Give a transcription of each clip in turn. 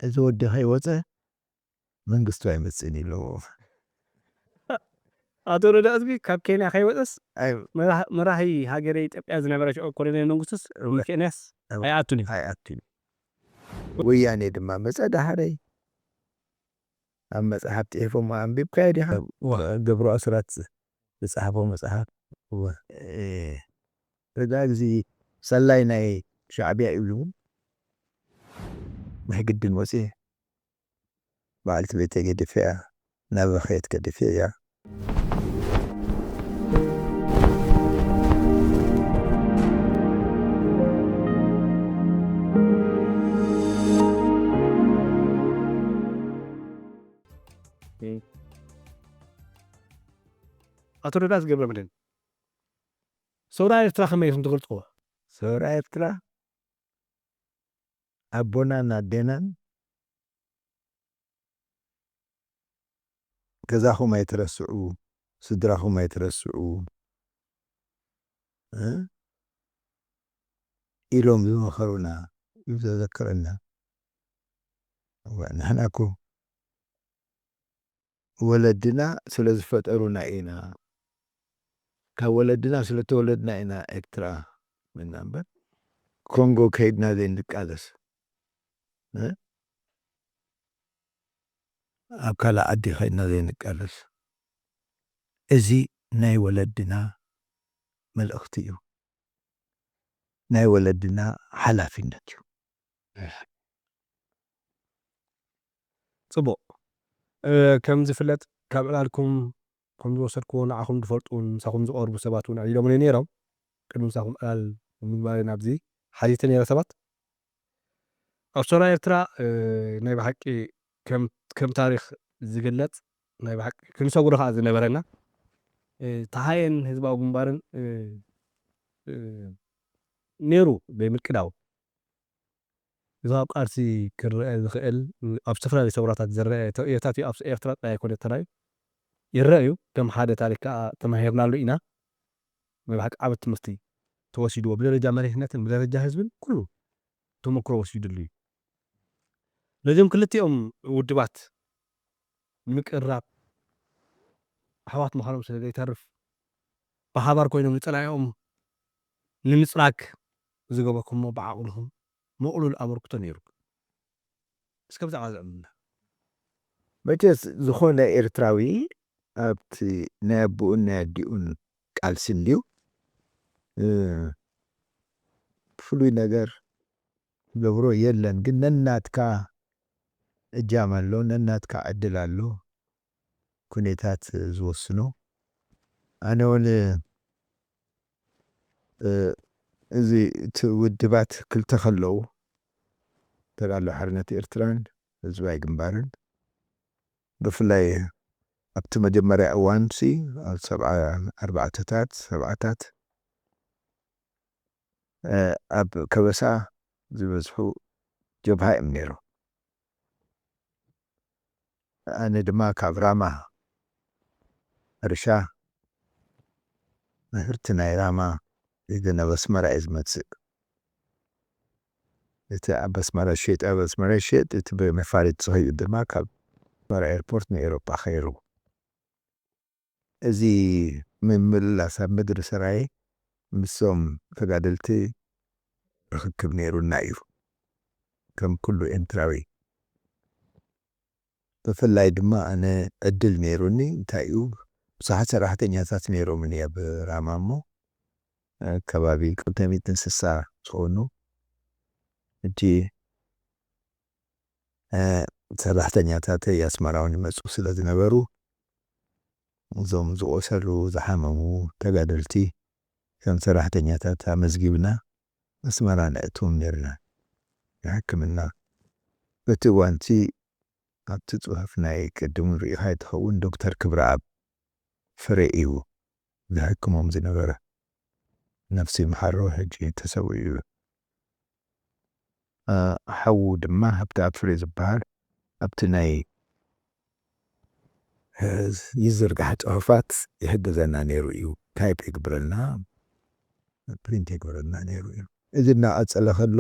እዚ ወዲ ከይወፀ መንግስቱ ኣይመፅእን ኢለዎ። ኣቶ ረዳ ህዝቢ ካብ ኬንያ ከይወፀስ ኣይ መራህ- መራሂ ሃገረ ኢትዮጵያ ዝነበረ ሽዑ ኮሎኔል መንግስቱስ ኬንያስ ኣይኣቱን እዩ። ኣይኣቱን። ወያኔ ድማ መፀ ዳሕረይ ኣብ መፅሓፍ ፅሒፎም ኣንቢብካዮ ዲኻ? ገብሩ ኣስራት ዝፀሓፎ መፅሓፍ። እወ። እ፣ ረዳ ግዚ ሰላይ ናይ ሻዕቢያ እዩ ዝብል ናይ ግድን ወፅየ። በዓልቲ ቤተይ ገዲፈያ ናብ ኸየት ገዲፈያ። ኣቶ ረዳት ገብረመድህን፣ ሰውራ ኤርትራ ከመይ ኢኹም ትገልጽዎ? ሰውራ ኤርትራ ኣቦናን ኣዴናን ገዛኹም ኣይትረስዑ፣ ስድራኹም ኣይትረስዑ፣ እ፣ ኢሎም ዝመኸሩና እዩ ዘዘክረና። እዋ፣ ንሕና እኮ ወለድና ስለ ዝፈጠሩና ኢና፣ ካብ ወለድና ስለ ተወለድና ኢና ኤርትራ ምና እምበር፣ ኮንጎ ከይድና ዘይንቃለስ፣ እ፣ ኣብ ካልእ ዓዲ ከይድና ዘይንቃለስ። እዚ ናይ ወለድና መልእኽቲ እዩ። ናይ ወለድና ሓላፊነት እዩ። ጽቡቕ። እ፣ ከም ዝፍለጥ ካብ ዕላልኩም ከም ዝወሰድክዎ ንዓኹም ዝፈልጡ እውን ምሳኹም ዝቐርቡ ሰባት እውን ኣዕሊሎምኒ ነይሮም። ቅድሚ ምሳኹም ዕላል ምግባረይ ናብዚ ሓቲተ ነይረ ሰባት። ኣብ ሰውራ ኤርትራ፣ እ፣ ናይ ብሓቂ ከም ከም ታሪኽ ዝግለጽ ናይ ብሓቂ ክንሰግሮ ከኣ ዝነበረና፣ እ፣ ተሃየን ህዝባዊ ግንባርን፣ እ፣ እ፣ ነይሩ ብምቅዳው። እዚ ኣብ ቃልሲ ክረአ ዝኽእል፣ ኣብ ዝተፈላለዩ ሰውራታት ዝረአ ተርእዮታት እዩ። ኣብ ኤርትራ ጥራይ ኣይኮነ ተራእዩ፣ ይረአ እዩ። ከም ሓደ ታሪኽ ከኣ ተማሂርናሉ ኢና። ናይ ብሓቂ ዓቢ ትምህርቲ ተወሲድዎ፣ ብደረጃ መሪሕነትን ብደረጃ ህዝብን ኩሉ ተመክሮ ወሲድሉ እዩ። ነዚኦም ክልቲኦም ውድባት ንምቅርራብ ኣሕዋት ምዃኖም ስለ ዘይተርፍ፣ ብሓባር ኮይኖም ንጸላኢኦም ንምጽራግ ዝገበርኩሞ ብዓቕልኹም ምቕሉል ኣበርክቶ ነይሩ። እስከ ብዛዕባ ዘዕልልና። መቸስ ዝኾነ ኤርትራዊ ኣብቲ ናይ ኣቦኡን ናይ ኣዲኡን ቃልሲ እንድዩ፣ እ፣ ፍሉይ ነገር ገብሮ የለን፣ ግን ነናትካ እጃም ኣሎ፣ ነናትካ ዕድል ኣሎ፣ ኩኔታት ዝወስኖ። ኣነ እውን፣ እ፣ እዚ እቲ ውድባት ክልተ ከለዉ፣ ተጋድሎ ሓርነት ኤርትራን ህዝባዊ ግንባርን፣ ብፍላይ ኣብቲ መጀመርያ እዋንሲ ኣብ ሰብዓ ኣርባዕተታት፣ ሰብዓታት፣ እ፣ ኣብ ከበሳ ዝበዝሑ ጀብሃ እዮም ነይሮም። ኣነ ድማ ካብ ራማ ሕርሻ ምህርቲ ናይ ራማ ሒዘ ናብ ኣስመራ እየ ዝመጽእ። እቲ ኣብ ኣስመራ ዝሸይጥ ኣብ ኣስመራ ይሸጥ፣ እቲ ብመፋለጢ ዝኸይድ ድማ ካብ ኣስመራ ኤርፖርት ንኤውሮጳ ከይሩ። እዚ ምምልላስ ኣብ ምድሪ ሰራየ ምስዞም ተጋደልቲ ርኽክብ ነይሩና እዩ፣ ከም ኩሉ ኤርትራዊ። ብፍላይ ድማ ኣነ ዕድል ነይሩኒ፣ እንታይ እዩ፣ ብዙሓት ሰራሕተኛታት ነይሮምኒ ኣብ ራማ እሞ፣ እ፣ ከባቢ ክልተ ሚእትን ስሳ ዝኾኑ ሕጂ፣ እ፣ ሰራሕተኛታተይ ኣስመራ እውን ይመጹ ስለ ዝነበሩ፣ እዞም ዝቖሰሉ፣ ዝሓመሙ ተጋደልቲ ከም ሰራሕተኛታት ኣመዝጊብና ኣስመራ ነእትዎም ነይርና ንሕክምና። በቲ እዋንቲ ኣብቲ ጽሑፍ ናይ ቅድሙ ርኢኻዮ ትኸውን፣ ዶክተር ክብረኣብ ፍሬ እዩ ዝሕክሞም ዝነበረ። ነፍሲ ይምሓሮ፣ ሕጂ ተሰዊኡ እዩ። እ፣ ሓዉ ድማ ሃብተኣብ ፍሬ ዝበሃል ኣብቲ ናይ፣ እ፣ ይዝርጋሕ ጽሑፋት ይሕግዘና ነይሩ እዩ። ታይፕ የግብረልና፣ ፕሪንት የግብረልና ነይሩ እዩ። እዚ እናቐጸለ ከሎ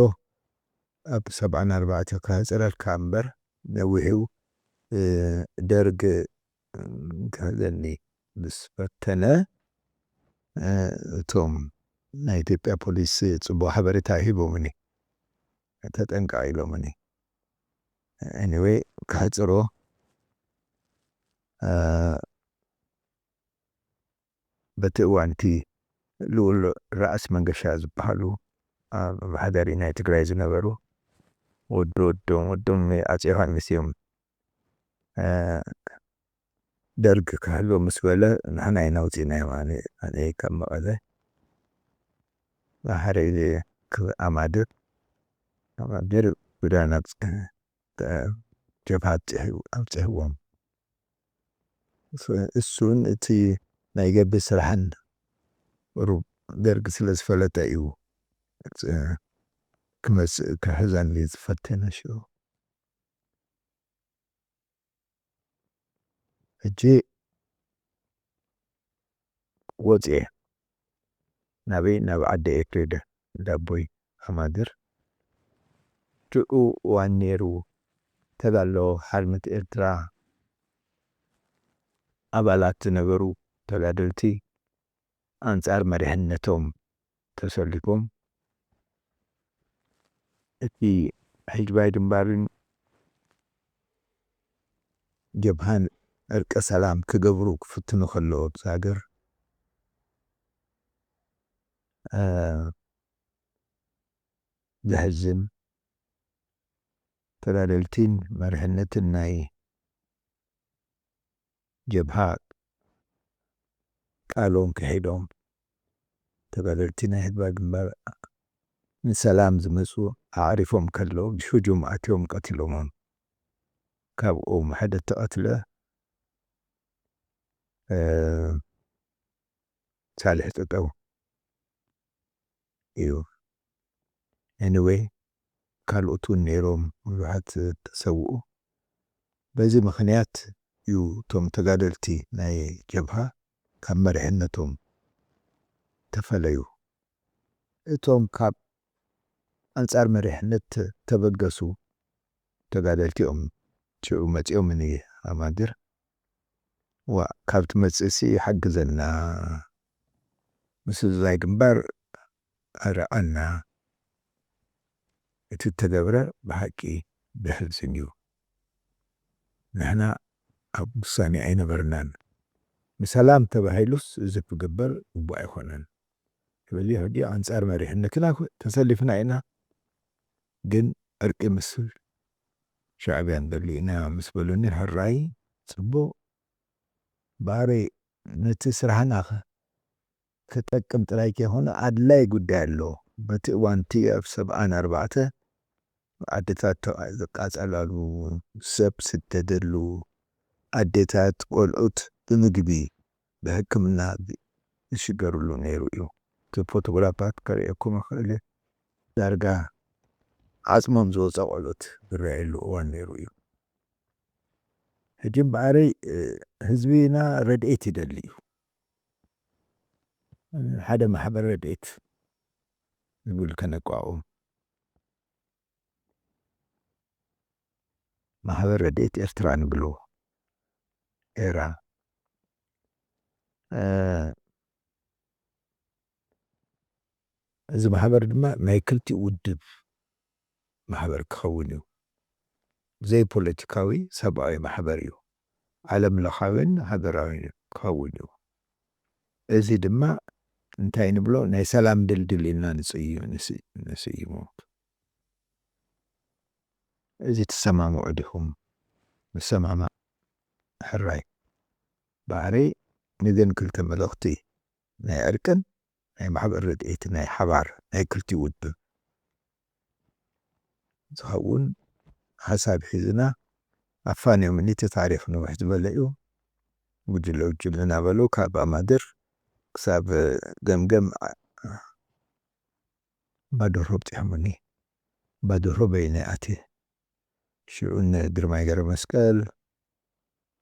ኣብ ሰብዓን ኣርባዕተ ከሕጽረልካ እምበር ነዊሑ፣ እ፣ ደርግ ክሕዘኒ ምስ ፈተነ፣ እ፣ እቶም ናይ ኢትዮጵያ ፖሊስ ጽቡቕ ሓበሬታ ሂቦምኒ፣ ተጠንቀቕ ኢሎምኒ። ኤኒወይ፣ ከሕጽሮ፣ እ፣ በቲ እዋንቲ ልኡል ራእሲ መንገሻ ዝበሃሉ ኣመሓዳሪ ናይ ትግራይ ዝነበሩ፣ ወዲ ወዶም፣ ወዶም ኣጼ ዮሃንስ እዮም። እ፣ ደርግ ክሕዞ ምስ በለ፣ ንሕና ኢና ኣውፂእናዮም። ኣነ፣ ኣነ ካብ መቐለ፣ ባሕሪ ክብ ኣማድር፣ ኣማድር ጉዳና ጀብሃ ኣብፂሑ-፣ ኣብፂሕዎም። እሱን እቲ ናይ ገቢ ስራሕን ቁሩብ ደርግ ስለ ዝፈለጠ እዩ ክመጽእ፣ ክሕዘኒ ዝፈተነ ሽዑ። ሕጂ ወጽየ። ናበይ? ናብ ዓዲ ኤፍሬደ፣ እንዳ ኣቦይ ኣማድር። ሽዑ እዋን ነይሩ፣ ተጋድሎ ሓርነት ኤርትራ ኣባላት ዝነበሩ ተጋደልቲ ኣንጻር መሪሕነቶም ተሰሊፎም፣ እቲ ሕጅባይ ግንባርን ጀብሃን ዕርቀ ሰላም ክገብሩ ክፍትኑ ከለዉ፣ ኣብዛ ሃገር፣ እ፣ ዘሕዝን፣ ተጋደልቲን መሪሕነትን ናይ ጀብሃ ቃሎም ክሒዶም፣ ተጋደልቲ ናይ ህዝባዊ ግንባር ንሰላም ዝመጹ ኣዕሪፎም ከለዉ፣ ብህጁም ኣትዮም ቀቲሎሞም። ካብኦም ሓደ እተቐትለ፣ እ፣ ሳልሕ ጠጠው እዩ። ኤኒወይ፣ ካልኦት እውን ነይሮም፣ ብዙሓት ተሰውኡ። በዚ ምኽንያት እዩ እቶም ተጋደልቲ ናይ ጀብሃ ካብ መሪሕነቶም ተፈለዩ። እቶም ካብ ኣንጻር መሪሕነት ተበገሱ ተጋደልቲ እዮም ሽዑ መጺኦም ንኣማድር። ዋ፣ ካብ ትመጽእሲ ሓግዘና፣ ምስ ህዝባዊ ግንባር ኣርኣና። እቲ እተገብረ ብሓቂ ዘሕዝን እዩ። ንሕና ኣብ ውሳኔ ኣይነበርናን። ንሰላም ተባሂሉስ እዚ ክግበር ግቡእ ኣይኮነን። ስለዚ ሕጂ ኣንጻር መሪሕነትና ተሰሊፍና ኢና፣ ግን ዕርቂ ምስ ሻዕብያ ንደሊ ኢና ምስ በሉኒ፣ ሕራይ፣ ጽቡቕ፣ ባረይ፣ ነቲ ስራሕና ከ ክጠቅም ጥራይ ከይኮነ ኣድላይ ጉዳይ ኣሎ። በቲ እዋን እቲ ኣብ ሰብዓን ኣርባዕተ ዓድታት ተ-፣ ዝቃጸላሉ፣ ሰብ ስደደሉ፣ ኣዴታት፣ ቆልዑት ብምግቢ፣ ብሕክምና ዝሽገርሉ ነይሩ እዩ። እቲ ፎቶግራፋት ከርእየኩም እኽእል እየ። ዳርጋ ዓጽሞም ዝወጸ ቆልዑት ዝረኣየሉ እዋን ነይሩ እዩ። ሕጂ እምበኣረይ፣ እ፣ ህዝብና ረድኤት ይደሊ እዩ። ሓደ ማሕበር ረድኤት ዝብል ከነቋቁም፣ ማሕበር ረድኤት ኤርትራ ንብሎ ኤራ። እ፣ እዚ ማሕበር ድማ ናይ ክልቲኡ ውድብ ማሕበር ክኸውን እዩ። ዘይፖለቲካዊ ሰብኣዊ ማሕበር እዩ። ዓለም ለኻዊን ሃገራዊን ክኸውን እዩ። እዚ ድማ እንታይ ንብሎ? ናይ ሰላም ድልድል ኢልና ንጽይ-፣ ንስ-፣ ንስይሞ። እዚ ትሰማምዑ ዲኹም? ንሰማማዕ። ሕራይ። ባሕሪ ንዘን ክልተ መልእኽቲ ናይ ዕርቅን ናይ ማሕበር ረድኤት ናይ ሓባር ናይ ክልቲኡ ውድብ ዝኸውን ሓሳብ ሒዝና ኣፋንዮምኒ። እቲ ታሪኽ ነዊሕ ዝበለ እዩ። ጉጅለ ጉጅለ እናበሉ ካብ ኣማድር ክሳብ ገምገም ዓ-፣ ባዶሮ ኣብፂሖምኒ። ባዶሮ በይነ ኣትየ። ሽዑ እነ ግርማይ ገረመስቀል፣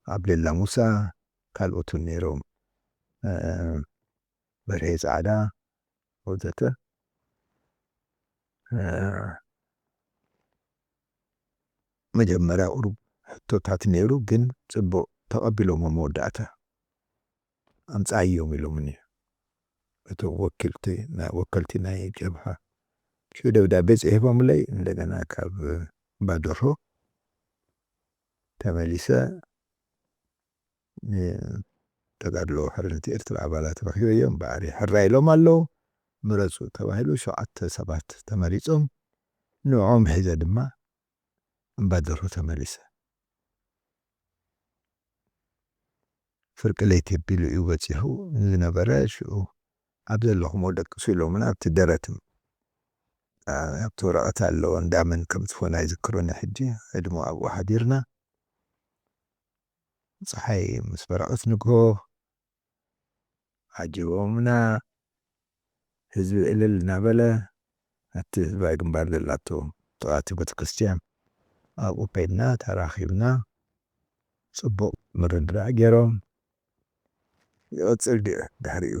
ዓብደላ ሙሳ፣ ካልኦት እውን ነይሮም። እ፣ በርሄ ጻዕዳ ወዘተ። እ፣ መጀመርያ ቁሩብ ሕቶታት ነይሩ፣ ግን ጽቡቕ ተቐቢሎሞ መወዳእታ። ኣምጻዮም ኢሎምኒ እቶም ወኪልቲ፣ ናይ ወከልቲ ናይ ጀብሃ። ሽዑ ደብዳቤ ጽሒፎምለይ፣ እንደገና ካብ ባደርሆ ተመሊሰ፣ እ፣ ተጋድሎ ሓርነት ኤርትራ ኣባላት ረኺበዮም፣ ብኣሪ ሕራ ኢሎም ኣለዉ። ምረጹ ተባሂሉ፣ ሸውዓተ ሰባት ተመሪጾም፣ ንዕኦም ሒዘ ድማ እምባደርሆ ተመሊሰ። ፍርቂ ለይቲ ኣቢሉ እዩ በጺሑ ዝነበረ። ሽዑ ኣብ ዘለኹሞ ደቅሱ ኢሎምና፣ ኣብቲ ደረት፣ ኣ-፣ ኣብቲ ወረቐት ኣሎ፣ እንዳመን ከም ዝኾነ ኣይዝክሮን ሕጂ። ዕድሞ ኣብኡ ሓዲርና። ጸሓይ ምስ በረቐት ንግሆ ዓጂቦምና፣ ህዝቢ እልል እናበለ፣ ኣብቲ ህዝባዊ ግንባር ዘላቶ ጥቓቲ ቤተክርስትያን ኣብኡ ከይድና ተራኺብና። ጽቡቕ ምርድዳእ ገይሮም። ይቕጽል ድዩ ድሕሪኡ?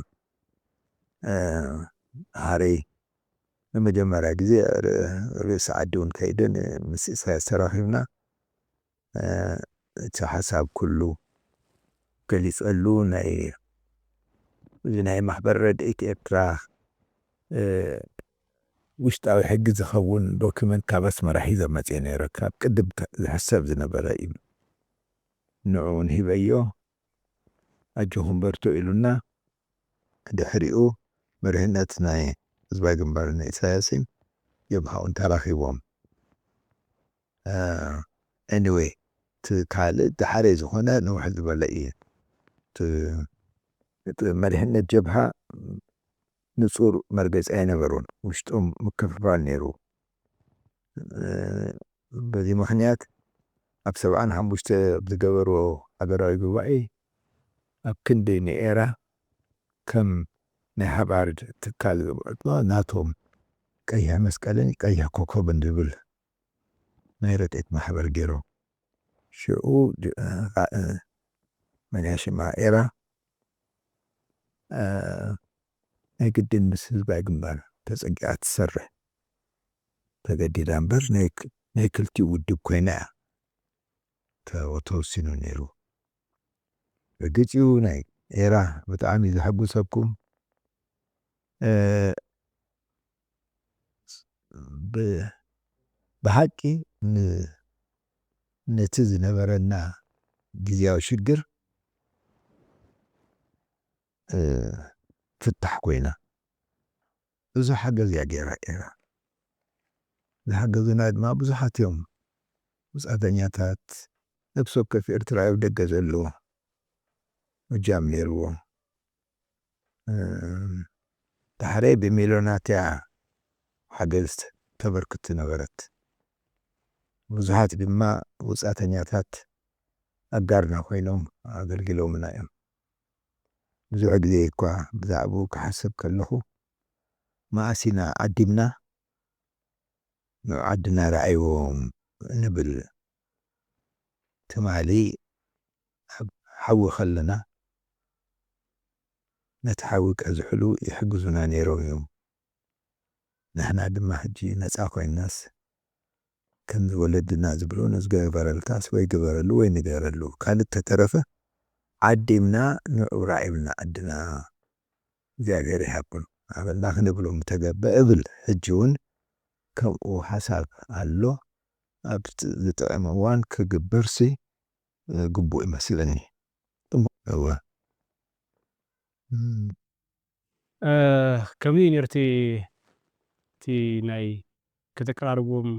እ፣ ሃረይ ንመጀመርያ ግዜ ር-፣ ርእሲ ዓዲ እውን ከይደ ን-፣ ምስ ኢሳያስ ተራኺብና። እ፣ እቲ ሓሳብ ኩሉ ገሊጸሉ። ናይ፣ እዚ ናይ ማሕበር ረድኤት ኤርትራ፣ እ፣ ውሽጣዊ ሕጊ ዝኸውን ዶክመንት ካብ ኣስመራ ሒዘ መጽየ ነይረ። ካብ ቅድም ተ-፣ ዝሕሰብ ዝነበረ እዩ። ንዕኡ እውን ሂበዮ። ኣጆኹም በርትዑ ኢሉና። ድሕሪኡ መሪሕነት ናይ ህዝባዊ ግንባር ንኢሳያስን ጀብሃ እውን ተራኺቦም። እ፣ ኤኒወይ፣ እቲ ካልእ ዳሕረይ ዝኾነ ነውሕ ዝበለ እዩ። እቲ፣ እቲ መሪሕነት ጀብሃ ንጹር መርገጺ ኣይነበሮን። ውሽጦም ምክፍፋል ነይሩ። እ፣ በዚ ምኽንያት ኣብ ሰብዓን ሓሙሽተ ኣብ ዝገበርዎ ሃገራዊ ጉባኤ ኣብ ክንዲ ንኤራ ከም ናይ ሓባር ትካል ናቶም ቀይሕ መስቀልን ቀይሕ ኮኾብን ዝብል ናይ ረድኤት ማሕበር ገይሮም። ሽዑ ድ-፣ እ፣ እ፣ መን እያ ሽማ? ኤራ፣ እ፣ ናይ ግድን ምስ ህዝባዊ ግንባር ተጸጊዓ ትሰርሕ ተገዲዳ እምበር ናይ ክ-፣ ናይ ክልቲኡ ውድብ ኮይና እያ ተ-፣ ተወሲኑ ነይሩ። ርግጽ እዩ፣ ናይ ኤራ ብጣዕሚ ዘሐጉሰኩም። እ፣ ብ-፣ ብሓቂ ን-፣ ነቲ ዝነበረና ግዝያዊ ሽግር፣ እ፣ ፍታሕ ኮይና። ብዙሕ ሓገዝ እያ ገይራ ኤራ። ዝሓገዙና ድማ ብዙሓት እዮም። ወጻእተኛታት፣ ነፍሲ ወከፍ ኤርትራዊ ኣብ ደገ ዘሎ እጃም ነይርዎ። እ፣ ዳሕረይ ብሚልዮናት እያ ሓገዝ ተበርክት ዝነበረት። ብዙሓት ድማ ወጻእተኛታት ኣጋርና ኮይኖም ኣገልጊሎምና እዮም። ብዙሕ ግዜ እኳ ብዛዕባኡ ክሓስብ ከለኹ፣ መኣስ ኢና ዓዲምና፣ ንዑ ዓድና ረኣይዎም ንብል። ትማሊ ኣብ ሓዊ ከለና፣ ነቲ ሓዊ ቀዝሕሉ ይሕግዙና ነይሮም እዮም። ንሕና ድማ ሕጂ ነጻ ኮይንናስ፣ ከምዚ ወለድና ዝብሉ፣ "ንዝገበረልካስ ወይ ግበረሉ ወይ ንገረሉ። ካልእ ተተረፈ ዓዲምና ንዑ ራዒብና ዓድና እግዚኣብሔር ይሃብኩም" ኣበልና ክንብሎም ምተገበ እብል። ሕጂ እውን ከምኡ ሓሳብ ኣሎ። ኣብ ዝጥዕም እዋን ክግበርሲ፣ እ፣ ግቡእ ይመስለኒ። እወ። እም። እ፣ ከምዚ እዩ ነይሩ እቲ፣ እቲ ናይ ከተቀራርብዎም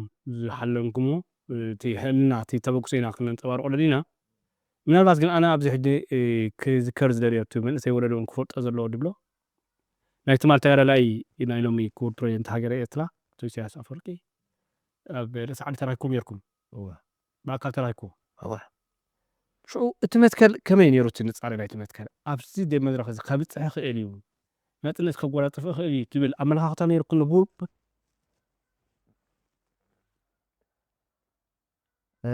ዝሓለንኩሞ፣ እ፣ እቲ ሕልና፣ እቲ ተበግሶ ኢና ክነንጸባርቆ ደሊና። ምናልባት ግን ኣነ ኣብዚ ሕጂ፣ እ፣ ክዝከር ዝደልዮ፣ እቲ መንእሰይ ወለዶ እውን ክፈልጦ ዘለዎ ድብሎ፣ ናይ ትማል ተጋዳላይ ናይ ሎሚ ክቡር ፕሬዚደንት ሃገረ ኤርትራ ኣቶ ኢሳያስ ኣፈወርቂ ኣብ ርእሲ ዓዲ ተራኺብኩም ነይርኩም። እወ። ብኣካል ተራኺብኩም። እወ። ሽዑ እቲ መትከል ከመይ ነይሩ? እቲ ንጻረ ናይቲ መትከል ኣብዚ ደብ መድረኽ እዚ ከብጽሕ ይኽእል እዩ፣ ናጽነት ከጎናጽፍ ይኽእል እዩ ትብል ኣመለኻኽታ ነይርኩም ዶ? እ፣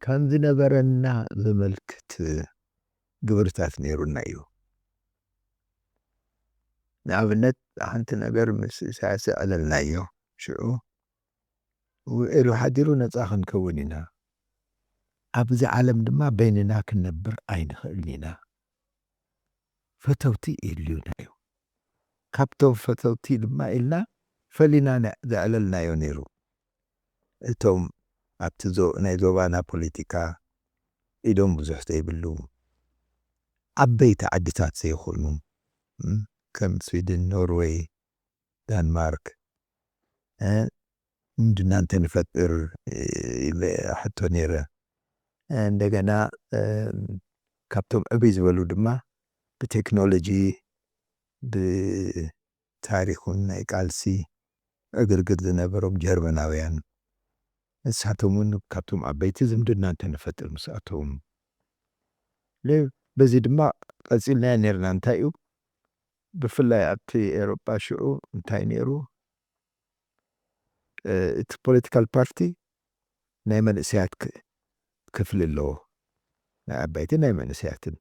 ከም ዝነበረና ዘመልክት ግብርታት ነይሩና እዩ። ንኣብነት፣ ሓንቲ ነገር ምስ ኢሳያስ ኣዕለልናዮ። ሽዑ ውዒሉ ሓዲሩ ነጻ ክንከውን ኢና፣ ኣብዚ ዓለም ድማ በይንና ክንነብር ኣይንኽእልን ኢና። ፈተውቲ የድልዩና እዩ። ካብቶም ፈተውቲ ድማ ኢልና ፈሊና ነ-፣ ዘዕለልናዮ ነይሩ። እቶም ኣብቲ ዞ-፣ ናይ ዞባና ፖለቲካ ኢዶም ብዙሕ ዘይብሉ ዓበይቲ ዓድታት ዘይኾኑ፣ እም፣ ከም ስዊድን፣ ኖርዌይ፣ ዳንማርክ፣ እ፣ ዝምድና እንተንፈጥር፣ እ፣ ኢለ ሕቶ ነይረ። እ፣ እንደገና፣ እ፣ ካብቶም ዕብይ ዝበሉ ድማ ብቴክኖሎጂ፣ ብታሪኽን ናይ ቃልሲ ዕግርግር ዝነበሮም ጀርመናውያን፣ ንሳቶም እውን ካብቶም ዓበይቲ ዝምድና እንተንፈጥር ምስኣቶም። ለ-፣ በዚ ድማ ቀጺልናዮ ነይርና። እንታይ እዩ? ብፍላይ ኣብቲ ኤውሮጳ ሽዑ እንታይ ነይሩ? እ፣ እቲ ፖለቲካል ፓርቲ ናይ መንእሰያት ክ-፣ ክፍሊ ኣለዎ። ናይ ዓባይትን ናይ መንእሰያትን።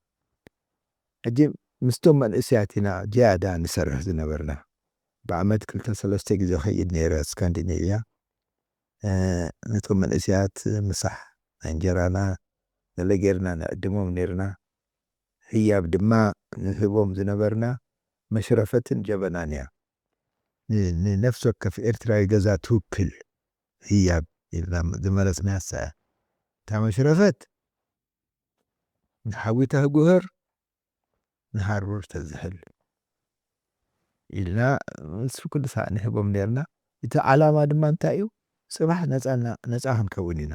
ሕጂ ምስቶም መንእሰያት ኢና ዝያዳ ንሰርሕ ዝነበርና። ብዓመት ክልተ ሰለስተ ግዜ ኸይድ ነይረ ስካንዲኔቭያ። እ፣ ነቶም መንእሰያት ምሳሕ ናይ እንጀራና ገለ ጌርና ንዕድሞም ነይርና። ህያብ ድማ ንህቦም ዝነበርና መሽረፈትን ጀበናን እያ። ን-፣ ንነፍሲ ወከፍ ኤርትራዊ ገዛ ትውክል ህያብ ኢልና ዝመረጽናያ እሳ እያ። እታ መሽረፈት ንሓዊ ተህጉህር፣ ንሃሩር ተዝሕል ኢልና ንሱ ኩሉ ሳዕ ንህቦም ነይርና። እቲ ዓላማ ድማ እንታይ እዩ? ጽባሕ ነጻና፣ ነጻ ክንከውን ኢና።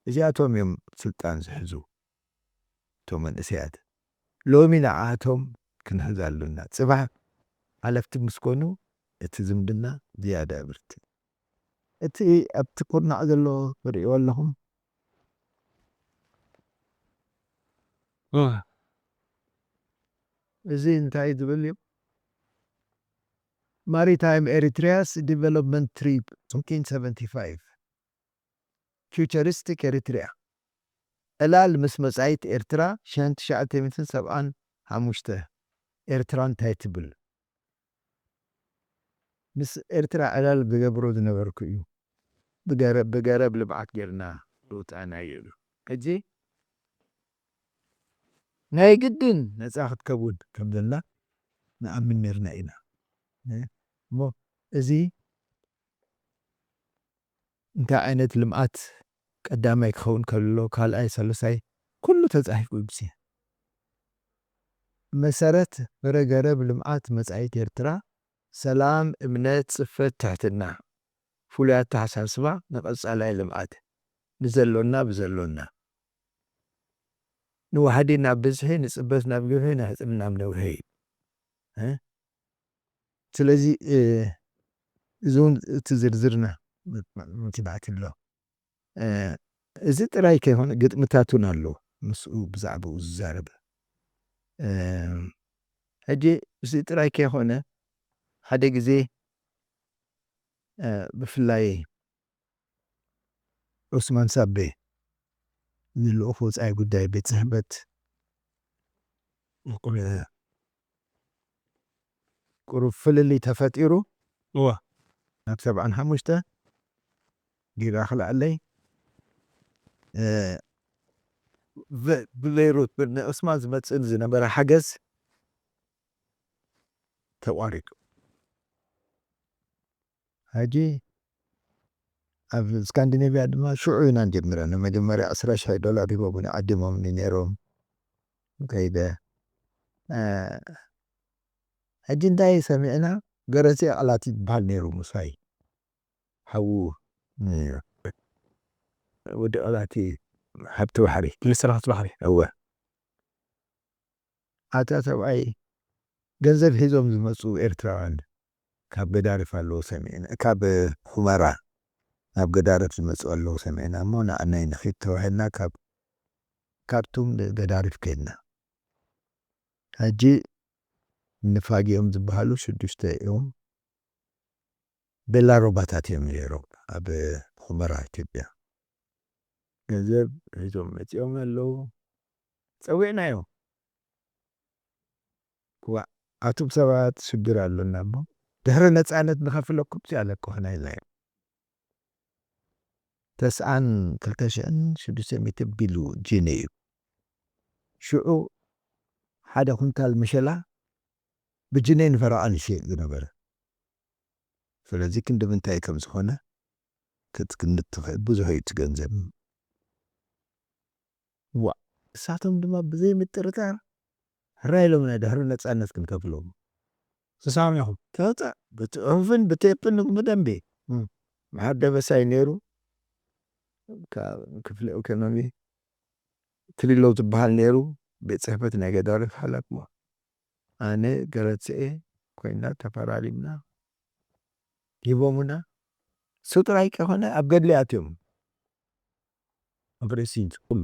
እዚኣቶም እዮም ስልጣን ዝሕዙ፣ እቶም መንእሰያት። ሎሚ ንዓኣቶም ክንሕዝ ኣሉና። ጽባሕ ሓለፍቲ ምስ ኮኑ እቲ ዝምድና ዝያዳ ብርትዕ። እቲ ኣብቲ ኩርናዕ ዘሎ ትርእይዎ ኣለኹም። እ። እዚ እንታይ ዝብል እዩ? Maritime Eritrea's Development Trip nineteen seventy-five. Futuristic Eritrea። ዕላል ምስ መጻኢት ኤርትራ ሽሕን ትሽዓተ ሚእትን ሰብዓን ሓሙሽተ ኤርትራ እንታይ ትብል? ምስ ኤርትራ ዕላል ዝገብሮ ዝነበርኩ እዩ። ብገረ-፣ ብገረብ ልምዓት ጌርና ዝወጻእናዮ እዩ። ሕጂ ናይ ግድን ነጻ ክትከውን ከም ዘላ ንኣምን ኔርና ኢና። እ፣ እሞ እዚ እንታይ ዓይነት ልምዓት ቀዳማይ ክኸውን ከሎ፣ ካልኣይ፣ ሳልሳይ፣ ኩሉ ተጻሒፉ እዩ ብሲ። መሰረት ፍረ ገረብ ልምዓት መጻኢት ኤርትራ፣ ሰላም፣ እምነት፣ ጽፈት፣ ትሕትና፣ ፍሉይ ኣተሓሳስባ ንቐጻላይ ልምዓት፣ ንዘሎና ብዘሎና፣ ንዋሕዲ ናብ ብዝሒ፣ ንጽበት ናብ ግብሒ፣ ንሕጽብ ናብ ነውሒ እዩ። እ? ስለዚ፣ እ፣ እዚ እውን እቲ ዝርዝርና ምትባዕቲ ኣሎ። እ፣ እዚ ጥራይ ከይኮነ ግጥምታት እውን ኣሎ ምስኡ ብዛዕባኡ ዝዛረብ። እ፣ ሕጂ እዚ ጥራይ ከይኮነ ሓደ ግዜ፣ እ፣ ብፍላይ ዑስማን ሳቤ ንልኡኽ ወጻኢ ጉዳይ ቤት ጽሕፈት ቁሩብ ፍልልይ ተፈጢሩ። እወ። ናብ ሰብዓን ሓሙሽተ ጊጋ ክልኣለይ፣ እ፣ ብ-፣ ብቤይሩት ብ-፣ ንዑስማን ዝመጽእ ዝነበረ ሓገዝ ተቋሪጡ። ሕጂ ኣብ ስካንዲኔቭያ ድማ ሽዑ ኢና ጀሚረን። መጀመርያ ዕስራ ሽሕ ዶላር ሂቦምኒ፣ ዓዲሞምኒ ነይሮም። ከይደ፣ እ፣ ሕጂ እንታይ ሰሚዕና? ገረሲ ኣቕላት ይበሃል ነይሩ ምሳይ። ሓዉ፣ እ፣ ወዲ ኣቕላቲ ሃብቲ ባሕሪ። ሚኒስትር ሃብቲ ባሕሪ። እወ። ኣታ ሰብኣይ ገንዘብ ሒዞም ዝመጹ ኤርትራውያን ካብ ገዳርፍ ኣለዉ ሰሚዕና፣ ካብ ሑመራ ናብ ገዳርፍ ዝመጹ ኣለዉ ሰሚዕና እሞ፣ ንኣናይ ንኺድ ተባሂልና ካብ ካርቱም ንገዳርፍ ከድና። ሕጂ ንፋጊኦም ዝበሃሉ ሽዱሽተ እዮም። ቤላሮባታት እዮም ነይሮም ኣብ ሑመራ ኢትዮጵያ። ገንዘብ ሒዞም መጺኦም ኣለዉ። ጸዊዕናዮም። ዋእ፣ ኣቱም ሰባት ሽግር ኣሎና እሞ፣ ድሕሪ ነጻነት ንኸፍለኩም ሲ ኣለቅሑና ኢልናዮም። እታ ተስዓን ክልተ ሽሕን ሽዱሽተ ሚእትን ቢሉ ጅኔ እዩ። ሽዑ ሓደ ኩንታል መሸላ ብጅኔን ፈረቓን ይሽየጥ ዝነበረ። ስለዚ ክንዲ ምንታይ ከም ዝኾነ ክትግምት ትኽእል፣ ብዙሕ እዩ እቲ ገንዘብ። ዋእ! እሳቶም ድማ ብዘይ ምጥርጣር ሕራይ ኢሎምና ድሕሪ ነጻነት ክንከፍሎም። ተሰማሚዕኹም? ተወጻ-፣ ብጽሑፍን ብቴፕን ብደንቢ። እም። መሓር ደበሳይ ነይሩ፣ ካብ ክፍሊ ኢኮኖሚ ትሊሎ ዝበሃል ነይሩ፣ ቤት ጽሕፈት ናይ ገዳሪፍ ሓላፍሞ። ኣነ ገረጽኤ ኮይና ተፈራሪምና፣ ሂቦሙና። እሱ ጥራይ ከይኮነ ኣብ ገድሊ ኣትዮም። ኣብ ርእሲ ኩሉ።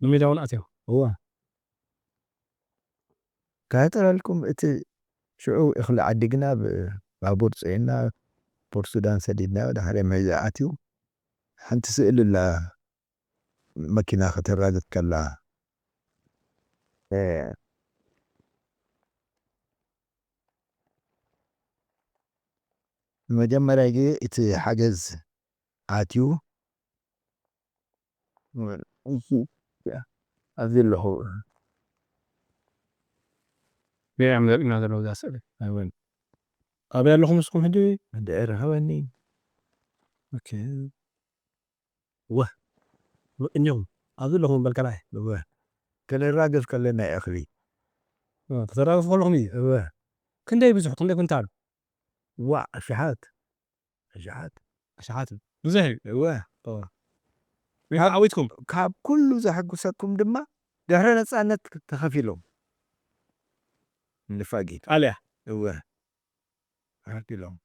ንሜዳ እውን ኣትዮም? እወ። ከህጥረልኩም፣ እቲ ሽዑ እኽሊ ዓዲግና፣ ብባቡር ጽዒንና ፖርት ሱዳን ሰዲድናዮ፣ ድሕሪ መይዛ ኣትዩ። ሓንቲ ስእሊ ኣላ፣ መኪና ከተራግፍ ከላ። እ፣ ንመጀመርያ ግዜ እቲ ሓገዝ ኣትዩ። ኣብዚ ኣለኹ። ገለ እዮም ዘርእዩና ዘለዉ እዛ ስእሊ። ኣይወን። ኣበይ ኣለኹም ንስኹም ሕጂ? እንድዒ ርኸበኒ። ኦኬ። ወ-፣ እኒኹም ኣብዚ ኣለኹም በልካና። እወ። ከነራግፍ ከለና እኽሊ። እ፣ ከተራግፉ ከለኹም እዩ? እወ። ክንደይ ብዙሕ፣ ክንደይ ኩንታል? ዋእ፣ ኣሽሓት። ኣሽሓት። ኣሽሓት። ብዙሕ እዩ። እወ። ኦ። ወይ ካብ ዓዊትኩም? ካብ ኩሉ ዘሐጉሰኩም ድማ ድሕሪ ነጻነት ተኸፊሎም። ንፋጊት። ቃልያ? እወ። ተኸፊሎም።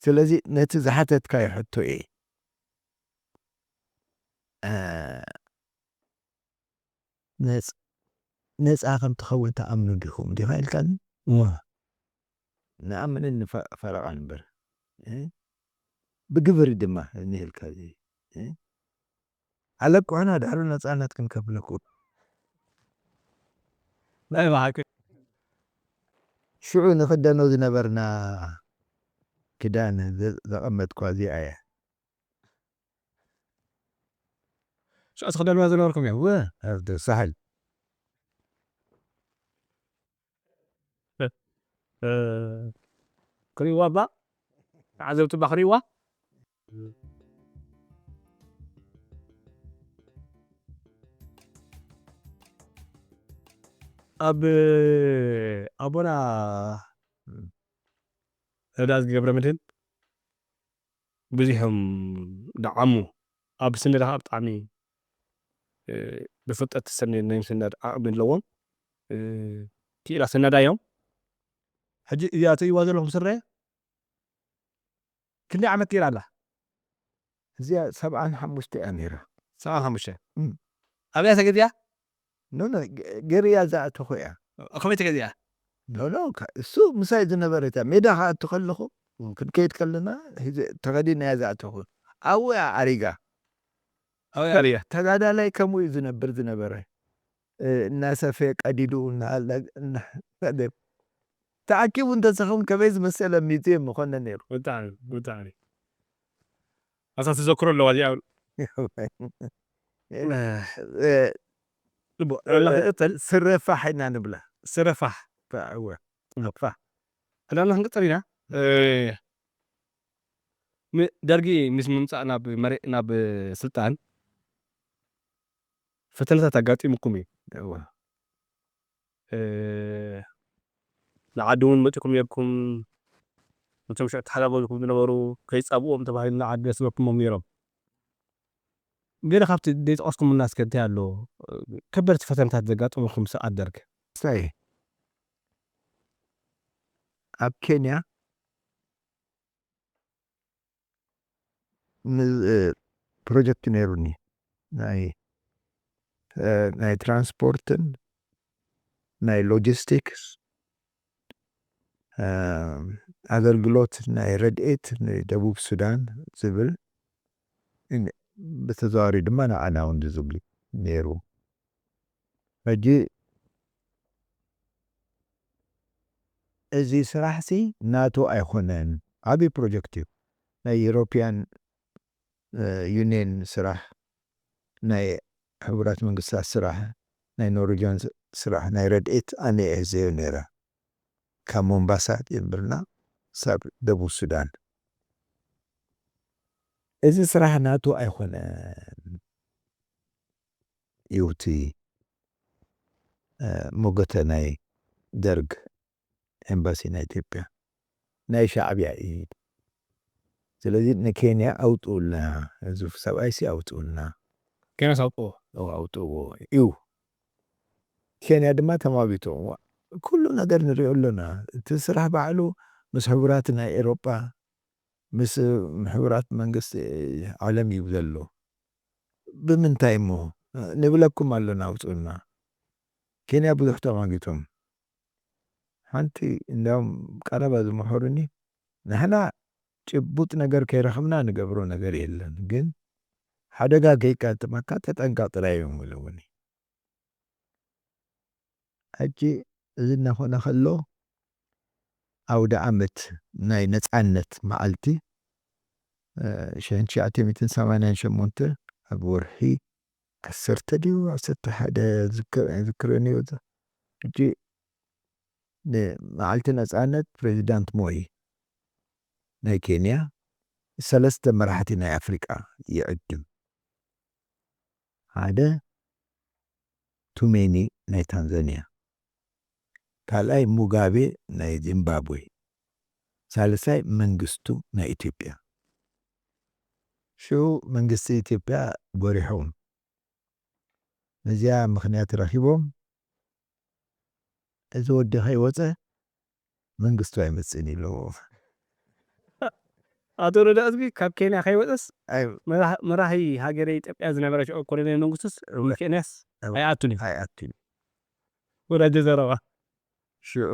ስለዚ ነቲ ዝሓተትካዮ ሕቶ እየ። እ፣ ነጽ-፣ ነጻ ከም ትኸውን ትኣምኑ ዲኹም? ዲኻ ኢልካኒ? እወ። ንኣምንን ንፈ-፣ ፈረቓን እምበር። እ? ብግብሪ ድማ እንህልካ እዚ። እ? ኣለቅሑና ድሕሪ ነጻነት ክንከፍለኩም። ናይ ብሓቂ። ሽዑ ንኽደኖ ዝነበርና ክዳን ዘ-፣ ዘቐመጥኳ እዚኣ እያ። ሽዑ ትኽደንዋ ዝነበርኩም እያ? እወ፣ ኣብ ደ-፣ ሳሕል። እ፣ ክርእይዋ እባ፣ ተዓዘብቲ እባ ክርእይዋ። ኣብ ኣቦና ረዳእዝጊ ገብረመድህን ብዙሕ እዮም ደዓሙ። ኣብ ስነዳ ከዓ ብጣዕሚ፣ እ፣ ብፍልጠት ዝሰነ ናይ ምስናድ ዓቕሚ ኣለዎም። እ፣ ክኢላ ሰናዳይ እዮም። ሕጂ እዚኣ ትርእይዋ ዘለኹም ስረ ክንደይ ዓመት ገይራ ኣላ? እዚኣ ሰብዓን ሓሙሽተ እያ ነይራ። ሰብዓን ሓሙሽተ? እም። ኣበይ እያ ተገዚኣ? ኖ፣ ኖ፣ ገ-፣ ገርያ ዝኣተኹ እያ። ከመይ ተገዚኣ? ኖ፣ ኖ፣ ከ-፣ እሱ ምሳይ ዝነበረ እታ ሜዳ ክኣቱ ከለኹ፣ እም። ክንከይድ ከለና ሂዘ-፣ ተኸዲነያ ዝኣተኹ። ኣብኡ እያ ኣሪጋ። ኣበይ ኣሪጋ? ተጋዳላይ ከምኡ እዩ ዝነብር ዝነበረ። እ፣ እናሰፈየ ቀዲዱ፣ እና-፣ እና-፣ ተኣኪቡ እንተዝኸውን ከመይ ዝመሰለ ሚዜ ምኾነ ነይሩ። ብጣዕሚ፣ ብጣዕሚ። ኣታ ትዘክሮ ኣለዋ እዚኣ። እ፣ እ፣ ጽቡቕ። እ፣ ኣላ ትቕጽል? ስረ ፋሕ ኢና ንብላ። ስረ ፋሕ። ፋ-፣ እወ። ፋሕ። ዕላልና ክንቅጽል ኢና። እ፣ ም-፣ ደርጊ ምስ ምምጻእ ናብ መሬ-፣ ናብ ስልጣን ፈተነታት ኣጋጢሙኩም እዩ። እወ። እ፣ ንዓዲ እውን መጺኹም ነርኩም። ነቶም ሽዑ ተሓጋገዝኩም ዝነበሩ ከይጻብኡዎም ተባሂሉ ንዓዲ ኣስበኩሞም ነይሮም። ገለ ካብቲ ዘይጠቐስኩምልና እስከ እንታይ ኣሎ? ከበድቲ ፈተነታት ዘጋጠሙኩም ሰዓት ደርግ? እንታይ? ኣብ ኬንያ ን-፣ እ፣ ፕሮጀክት ነይሩኒ። ናይ፣ እ፣ ናይ ትራንስፖርትን ናይ ሎጂስቲክስ፣ እ፣ ኣገልግሎት ናይ ረድኤት ንደቡብ ሱዳን ዝብል፣ ን-፣ ብተዘዋዋሪ ድማ ንዓና እውን ዝብል ነይሩ። ሕጂ እዚ ስራሕሲ ናቶ ኣይኮነን፣ ዓብዪ ፕሮጀክት እዩ። ናይ ዩሮፒያን ዩኒየን ስራሕ፣ ናይ ሕቡራት መንግስታት ስራሕ፣ ናይ ኖርዌጅን ስራሕ፣ ናይ ረድኤት ኣነ እየ ህዘዮ ነይረ። ካብ ሞምባሳ ጀምርና ሳብ ደቡብ ሱዳን። እዚ ስራሕ ናቱ ኣይኮነን እዩ እቲ ሞገተ ናይ ደርግ ኤምባሲ ናይ ኢትዮጵያ፣ ናይ ሻዕብያ እዩ። ስለዚ ንኬንያ ኣውጥኡልና፣ እዚ ሰብኣይሲ ኣውጥኡልና። ኬንያስ ኣውጥዎ። ኣውጥዎ እዩ። ኬንያ ድማ ተማጊቶም። ኩሉ ነገር ንሪኦ ኣለና። እቲ ስራሕ ባዕሉ ምስ ሕቡራት ናይ ኤሮጳ፣ ምስ ሕቡራት መንግስቲ ዓለም እዩ ዘሎ። ብምንታይ እሞ ንብለኩም ኣለና፣ ኣውፅኡልና። ኬንያ ብዙሕ ተማጊቶም። ሓንቲ እንዲያውም ቀረባ ዝመሐሩኒ፣ ንሕና ጭቡጥ ነገር ከይረኸብና ንገብሮ ነገር የለን፣ ግን ሓደጋ ከይጋጥመካ ተጠንቀቕ ጥራይ እዮም ኢለውኒ። ሕጂ እዚ እናኾነ ከሎ፣ ኣውደ ዓመት ናይ ነፃነት መዓልቲ ሽሕን ትሽዓተ ሚእትን ሰማንያን ሸሞንተ ኣብ ወርሒ ዓሰርተ ድዩ ዓሰርተ ሓደ ዝክረን እዩ። ሕጂ ንመዓልቲ ነፃነት ፕሬዚዳንት ሞይ ናይ ኬንያ ሰለስተ መራሕቲ ናይ ኣፍሪቃ ይዕድም። ሓደ ቱሜኒ ናይ ታንዛኒያ፣ ካልኣይ ሙጋቤ ናይ ዚምባብዌ፣ ሳልሳይ መንግስቱ ናይ ኢትዮጵያ። ሽዑ መንግስቲ ኢትዮጵያ ጎሪሖም ነዚኣ ምኽንያት ረኺቦም፣ እዚ ወዲ ከይወፀ መንግስቱ ኣይመፅእን ኢለዎ። ኣቶ ረዳ ህዝቢ ካብ ኬንያ ከይወፀስ ኣይ መራሒ ሃገረ ኢትዮጵያ ዝነበረ ሽዑ ኮሎኔል መንግስቱስ ኬንያስ ኣይኣቱን እዩ። ኣይኣቱን። ወዳጀ ዘረባ ሽዑ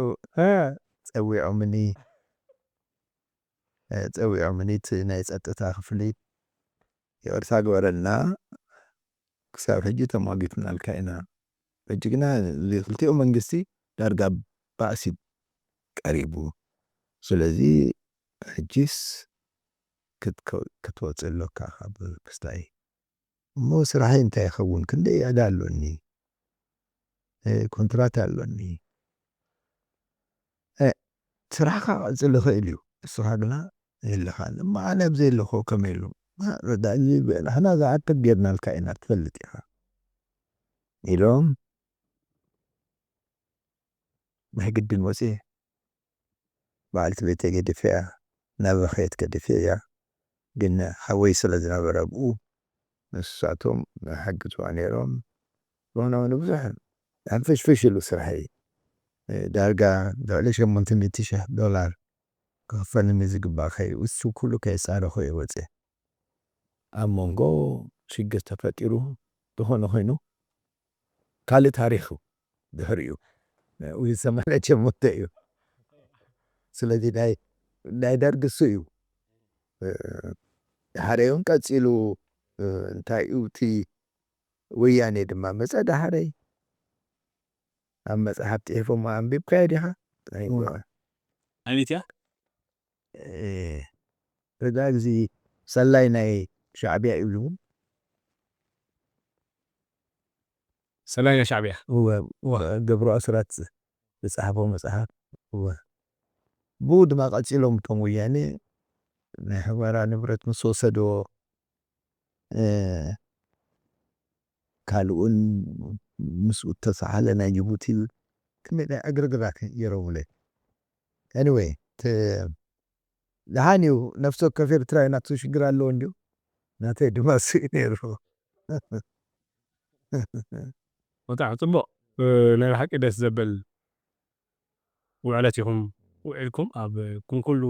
ፀዊዖምኒ፣ ፀዊዖምኒ እቲ ናይ ፀጥታ ክፍሊ ይቕርታ ግበረልና፣ ክሳብ ሕጂ ተሟጊትናልካ ኢና። ሕጂ ግና ክልቲኡ መንግስቲ ዳርጋ ባእሲ ቀሪቡ። ስለዚ ሕጂስ ክትወፅእ ኣሎካ ካብ ክስታይ። እሞ ስራሐይ እንታይ ይኸውን? ክንደይ ዕዳ ኣሎኒ? ኮንትራት ኣሎኒ። ስራሕካ ክቕፅል ይኽእል እዩ፣ እስኻ ግና የለኻን። እሞ ኣነ ኣብ ዘየለኹ ከመይ ኢሉ? ንሕና ዝኣክል ጌርናልካ ኢና፣ ትፈልጥ ኢኻ ኢሎም ናይ ግድን ወፅየ። በዓልቲ ቤተይ ገዲፈያ፣ እናበኸየት ገዲፈያ። ግን ሓወይ ስለ ዝነበረ ኣብኡ ንሳቶም ይሓግዙዋ ነይሮም። ዝኾነ ኾነ ብዙሕ ሕንፍሽፍሽ ኢሉ ስራሐይ። ዳርጋ ልዕሊ ሸሞንተ ሚእቲ ሺሕ ዶላር ክኽፈልኒ ዝግባእ ከይ እሱ ኩሉ ከየጻረኹ እየ ወፅየ። ኣብ መንጎ ሽግር ተፈጢሩ ዝኾነ ኮይኑ ካልእ ታሪኽ እዩ። ድሕሪኡ እዚ ሰማንያ ሸሞንተ እዩ። ስለዚ ናይ ናይ ደርግ እሱ እዩ። ድሓረ እውን ቀፂሉ እንታይ እዩ እቲ ወያኔ ድማ መፀ ድሓረይ ኣብ መፅሓፍ ፅሒፎም ኣንቢብካዮ ዲኻ? ኣቤት እያ ረዳ ግዚ ሰላይ ናይ ሻዕቢያ እዩ ዝብል ሰላይ ናይ ሻዕቢያ እወ፣ እወ፣ ገብሩ ኣስራት ዝጸሓፎ መጽሓፍ እወ። ብኡ ድማ ቀጺሎም እቶም ወያኔ ናይ ሕመራ ንብረት ምስ ወሰድዎ ካልኡን ምስኡ እተሰሓለ ናይ ጅቡቲ ክንደይ ናይ ዕግርግራት ገይሮምለይ። Anyway፣ ደሓን እዩ። ነፍሲ ወከፍ ኤርትራዊ ናቱ ሽግር ኣለዎ እንድዩ። ናተይ ድማ እሱ እዩ ነይሩ። ወጣዕ ጽቡቕ። ናይ ብሓቂ ደስ ዘብል ውዕለት ኢኹም ውዒልኩም ኣብ ኩንኩሉ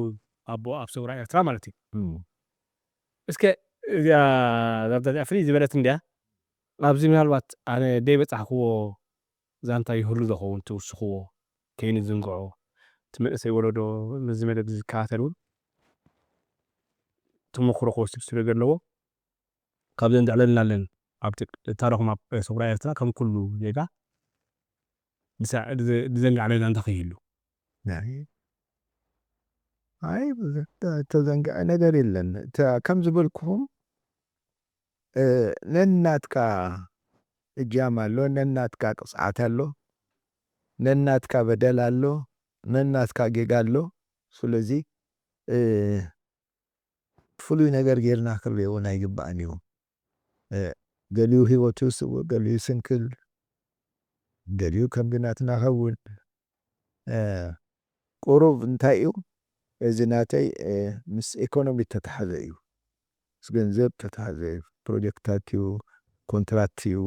ኣቦ ኣብ ሰውራ ኤርትራ ማለት እዩ። እስከ እዚኣ ዛብታ እዚኣ ፍልይ ዝበለት እንድያ። ኣብዚ ምናልባት ኣነ ደይበጻሕክዎ ዛንታ ይህሉ ዶ ኸውን ትውስኽዎ ከይንዝንግዖ፣ እቲ መንእሰይ ወለዶ ነዚ መደብ እዚ ዝከታተል እውን ተመክሮ ክወስድ ስለ ዘለዎ ካብዘን ዘዕለልና ኣለን ኣብ ታሪኹም ኣብ ሰውራ ኤርትራ ከም ኩሉ ዜጋ ዝዘንጋዕለና እንተኸይህሉ ኣይ ተዘንግዐ ነገር የለን። ከም ዝበልኩኹም እ፣ ነናትካ እጃም ኣሎ፣ ነናትካ ቅጽዓት ኣሎ፣ ነናትካ በደል ኣሎ፣ ነናትካ ጌጋ ኣሎ። ስለዚ፣ እ፣ ፍሉይ ነገር ጌርና ክንሪኦ እውን ኣይግባእን እዩ። እ፣ ገሊኡ ህይወቱ ስውእ፣ ገሊኡ ስንክል፣ ገሊኡ ከም ግናትና ኸውን። እ፣ ቁሩብ እንታይ እዩ፣ እዚ ናተይ፣ እ፣ ምስ ኢኮኖሚ ተተሓዘ እዩ። ምስ ገንዘብ ተተሓዘ እዩ። ፕሮጀክታት እዩ፣ ኮንትራት እዩ።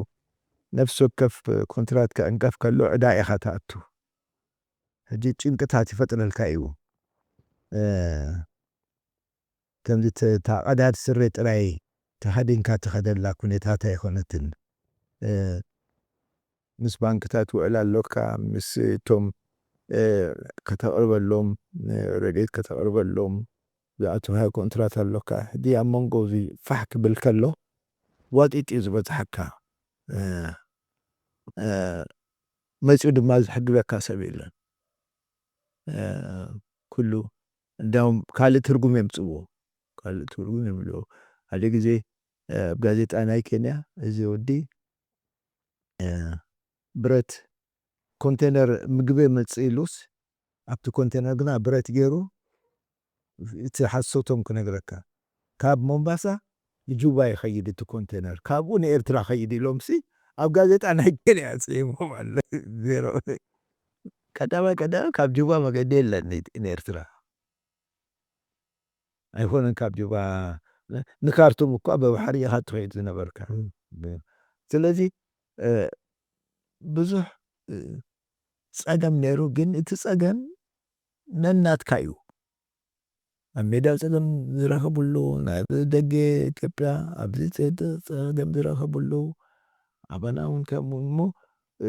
ነፍሲ ወከፍ ኮንትራት ክዕንቀፍ ከሎ ዕዳ ኢኻ ትኣቱ። ሕጂ ጭንቅታት ይፈጥረልካ እዩ። እ፣ ከምዚ ተ-፣ እታ ቀዳድ ስረ ጥራይ ተኸዲንካ ትኸደላ ኩነታት ኣይኮነትን። እ፣ ምስ ባንክታት ውዕል ኣሎካ፣ ምስ እቶም፣ እ፣ ከተቕርበሎም፣ እ፣ ረድኤት ከተቕርበሎም ዝኣተውካዮ ኮንትራት ኣሎካ። ሕጂ ኣብ መንጎ እዚ ፋሕ ክብል ከሎ ዋጢጥ እዩ ዝበጽሓካ። እ፣ እ፣ መጺኡ ድማ ዝሕግዘካ ሰብ የለን። እ፣ ኩሉ እንዳውም ካልእ ትርጉም የምጽእዎ። ካልእ ትርጉም የምልዎ። ሓደ ግዜ፣ እ፣ ኣብ ጋዜጣ ናይ ኬንያ እዚ ወዲ፣ እ፣ ብረት ኮንቴነር ምግቢ መጽእ ኢሉስ፣ ኣብቲ ኮንቴነር ግና ብረት ገይሩ፣ እቲ ሓሶቶም ክነግረካ፣ ካብ ሞምባሳ ንጁባ ይኸይድ እቲ ኮንቴነር፣ ካብኡ ንኤርትራ ኸይድ ኢሎምሲ፣ ኣብ ጋዜጣ ናይ ኬንያ ጽሒፎም ኣሎ። ዜሮ። ቀዳማይ ቀዳማይ ካብ ጁባ መገዲ የለን ን-፣ ንኤርትራ። ኣይኮነን ካብ ጁባ ን-፣ ንካርቱም እኳ ብባሕሪ ኢኻ ትኸይድ ዝነበርካ። እም። ብ-፣ ስለዚ፣ እ፣ ብዙሕ፣ እ፣ ጸገም ነይሩ፣ ግን እቲ ጸገም ነናትካ እዩ። ኣብ ሜዳ ጸገም ዝረኸብሉ፣ ናብ ደገ ኢትዮጵያ፣ ኣብዚ ጸ-፣ ጸ-፣ ጸገም ዝረኸብሉ፣ ኣባና እውን ከምኡ እሞ፣ እ፣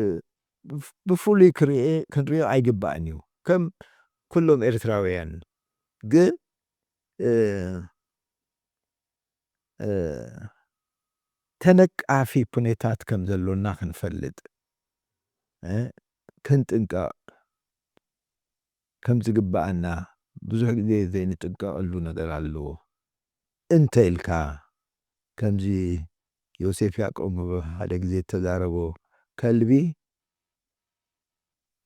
ብፍ-፣ ብፍሉይ ክርኤ-፣ ክንሪኦ ኣይግባእን እዩ። ከም ኩሎም ኤርትራውያን ግን፣ እ፣ እ፣ ተነቃፊ ኩነታት ከም ዘሎና ክንፈልጥ፣ እ፣ ክንጥንቀቕ ከም ዝግባኣና ብዙሕ ግዜ ዘይንጥንቀቐሉ ነገር ኣለዎ። እንተ ኢልካ ከምዚ ዮሴፍ ያዕቆብ ሓደ ግዜ እተዛረቦ፣ ከልቢ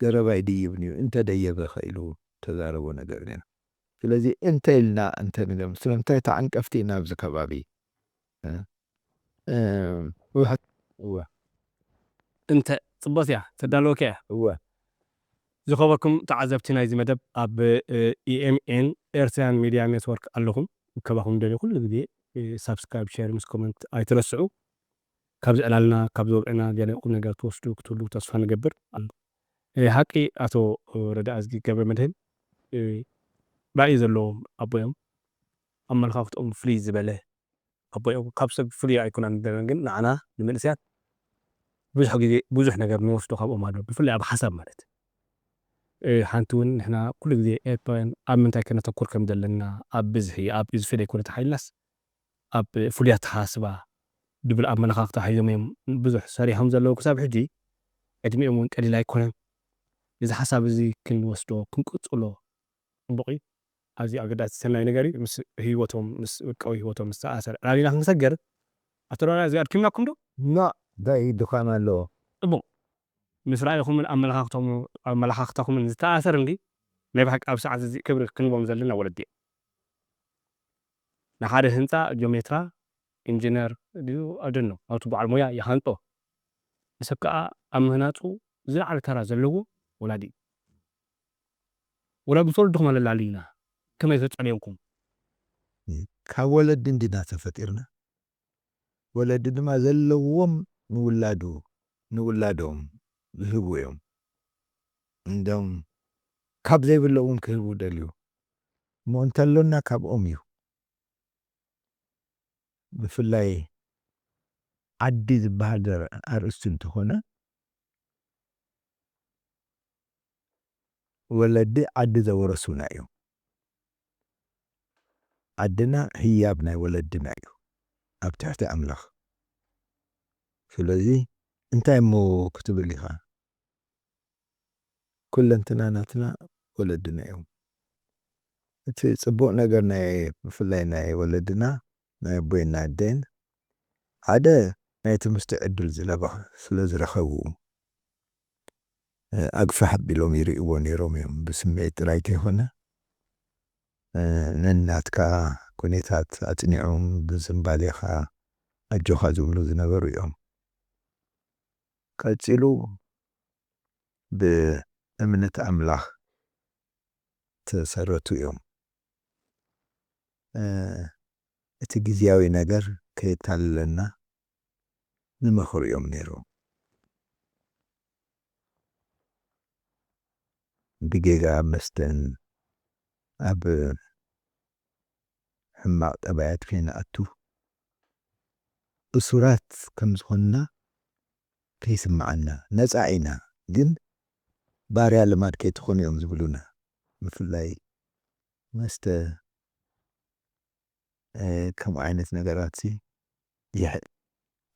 ገረብ ኣይድይብን እዩ፣ እንተ ደየበ ከ ኢሉ እተዛረቦ ነገር ነይሩ። ስለዚ እንተ ኢልና እንተ ንገም-፣ ስለምንታይ ተዓንቀፍቲ ኢና ኣብዚ ከባቢ? እ? እ፣ ውሕድ-፣ እወ። እንተ ጽቡቕቲ እያ፣ ተዳለወኪ እያ። እወ። ዝኸበርኩም ተዓዘብቲ ናይዚ መደብ ኣብ፣ እ፣ ኢ ኤም ኤን ኤርትራውያን ሚድያ ኔትወርክ ኣለኹም። ክከባኹም ደልዩ ኩሉ ግዜ፣ እ፣ ሳብስክራይብ፣ ሼር ምስ ኮመንት ኣይትረስዑ። ካብዚ ዕላልና፣ ካብዚ ወግዕና ገለ ቁም ነገር ትወስዱ ክትህሉ ተስፋ ንገብር። እ፣ ሓቂ ኣቶ ረዳእዝጊ ገብረመድህን፣ እ፣ ራእይ ዘለዎም ኣቦ እዮም። ኣመለኻኽትኦም ፍልይ ዝበለ ኣቦኦም ካብ ሰብ ፍሉይ ኣይኮነን፣ ግን ንዓና ንመንእሰያት ብዙሕ ግዜ ብዙሕ ነገር ንወስዶ ካብኦም ኣሎ፣ ብፍላይ ኣብ ሓሳብ ማለት። እ፣ ሓንቲ እውን ንሕና ኩሉ ግዜ ኤርትራውያን ኣብ ምንታይ ከነተኩር ከም ዘለና፣ ኣብ ብዝሒ፣ ኣብ እዚ ፍልይ ኣይኮነ ተሓይልናስ፣ ኣብ ፍሉይ ኣተሓሳስባ ድብል ኣመለኻኽታ ሒዞም እዮም ብዙሕ ሰሪሖም ዘለዉ ክሳብ ሕጂ። ዕድሚኦም እውን ቀሊል ኣይኮነን። እዚ ሓሳብ እዚ ክንወስዶ፣ ክንቅጽሎ፣ ጽቡቕ እዩ። ኣዝዩ ኣገዳሲ ሰናይ ነገር እዩ። ምስ ህይወቶም፣ ምስ ውልቃዊ ህይወቶም ዝተኣሰረ ዕላል ኢና ክንሰገር። ኣቶ ዶና፣ እዚ ኣድኪምናኩም ዶ? ኖ፣ እንታይ ድኻም ኣለዎ? ጽቡቕ። ምስ ራእይኹምን ኣመለኻኽቶም-፣ ኣመለኻኽታኹምን ዝተኣሰር እንዲ ናይ ብሓቂ ኣብ ሰዓት እዚ ክብሪ ክንቦም ዘለና ወለዲ እዮም። ንሓደ ህንጻ ጂኦሜትራ፣ ኢንጂነር ድዩ? I don't know። ኣብቲ በዓል ሞያ ይሃንጾ። ንሰብ ከኣ ኣብ ምህናጹ ዝለዓለ ተራ ዘለዎ ወላዲ እዩ። ወላ ምስ ወለድኹም ኣለላልዩና፣ ከመይ ተጸልዮምኩም? ካብ ወለዲ እንዲና ተፈጢርና። ወለዲ ድማ ዘለዎም ንውላዱ፣ ንውላዶም ዝህቡ እዮም። እንዶም ካብ ዘይብሎ እውን ክህቡ ደልዩ። እሞ እንተሎና ካብኦም እዩ። ብፍላይ ዓዲ ዝበሃል ዘር-፣ ኣርእስቲ እንተኾነ፣ ወለዲ ዓዲ ዘወረሱና እዮም። ዓድና ህያብ ናይ ወለድና እዩ፣ ኣብ ትሕቲ ኣምላኽ። ስለዚ እንታይ እሞ ክትብል ኢኻ? ኩለንትና ናትና ወለድና እዮም። እቲ ጽቡቕ ነገር ናይ፣ ብፍላይ ናይ ወለድና፣ ናይ ኣቦይን ኣደይን፣ ሓደ ናይ ትምህርቲ ዕድል ዝለባ ስለ ዝረኸቡ፣ እ፣ ኣግፋሕ ኣቢሎም ይርእይዎ ነይሮም እዮም። ብስምዒት ጥራይ ከይኮነ፣ እ፣ ነናትካ ኩነታት ኣጽኒዖም ብዝምባሌኻ ኣጆኻ ዝብሉ ዝነበሩ እዮም። ቀጺሉ ብእምነት ኣምላኽ ተሰረቱ እዮም። እ፣ እቲ ግዝያዊ ነገር ከየታልለና ዝመኽሩ እዮም ነይሮም። ብጌጋ ኣብ መስተን ኣብ ሕማቕ ጠባያት ከይንኣቱ፣ እሱራት ከም ዝኾንና ከይስምዓና፣ ነጻ ኢና፣ ግን ባርያ ልማድ ከይትኾኑ እዮም ዝብሉና። ብፍላይ መስተ፣ እ፣ ከምኡ ዓይነት ነገራትሲ ይሕ-፣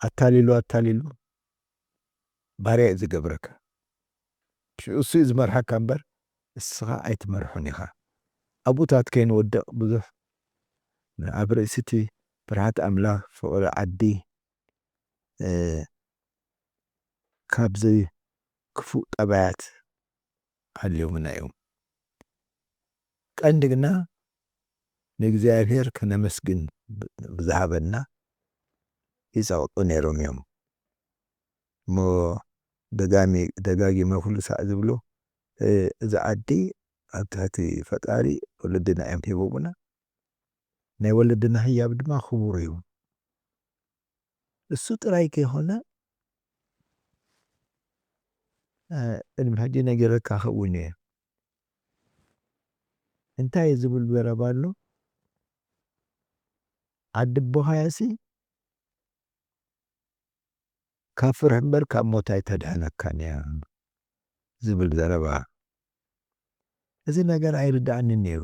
ኣታሊሉ፣ ኣታሊሉ ባርያ እዩ ዝገብረካ። ሽዑ እሱ እዩ ዝመርሓካ እምበር፣ እስኻ ኣይትመርሖን ኢኻ። ኣብኡታት ከይንወድቕ ብዙሕ ኣብ ርእሲ እቲ ፍርሃት ኣምላኽ፣ ፍቕሪ ዓዲ፣ እ፣ ካብዚ ክፉእ ጠባያት ሃልዮምና እዮም። ቀንዲ ግና ንእግዚኣብሔር ከነመስግን ብ-፣ ብዝሃበና ይጸቕጡ ነይሮም እዮም። እሞ ደጋሚ-፣ ደጋጊመ ኩሉ ሳዕ ዝብሎ፣ እ፣ እዚ ዓዲ ኣብ ትሕቲ ፈጣሪ ወለድና እዮም ሂቦምና። ናይ ወለድና ህያብ ድማ ክቡር እዩ። እሱ ጥራይ ከይኮነ፣ እ፣ ቅድሚ ሕጂ ነጊረካ ክኸውን እየ። እንታይ ዝብል ዘረባ ኣሎ? ዓዲ ኣቦኻያሲ ካብ ፍርሒ እምበር ካብ ሞት ኣይተድሕነካን እያ ዝብል ዘረባ። እዚ ነገር ኣይርድኣንን ነይሩ።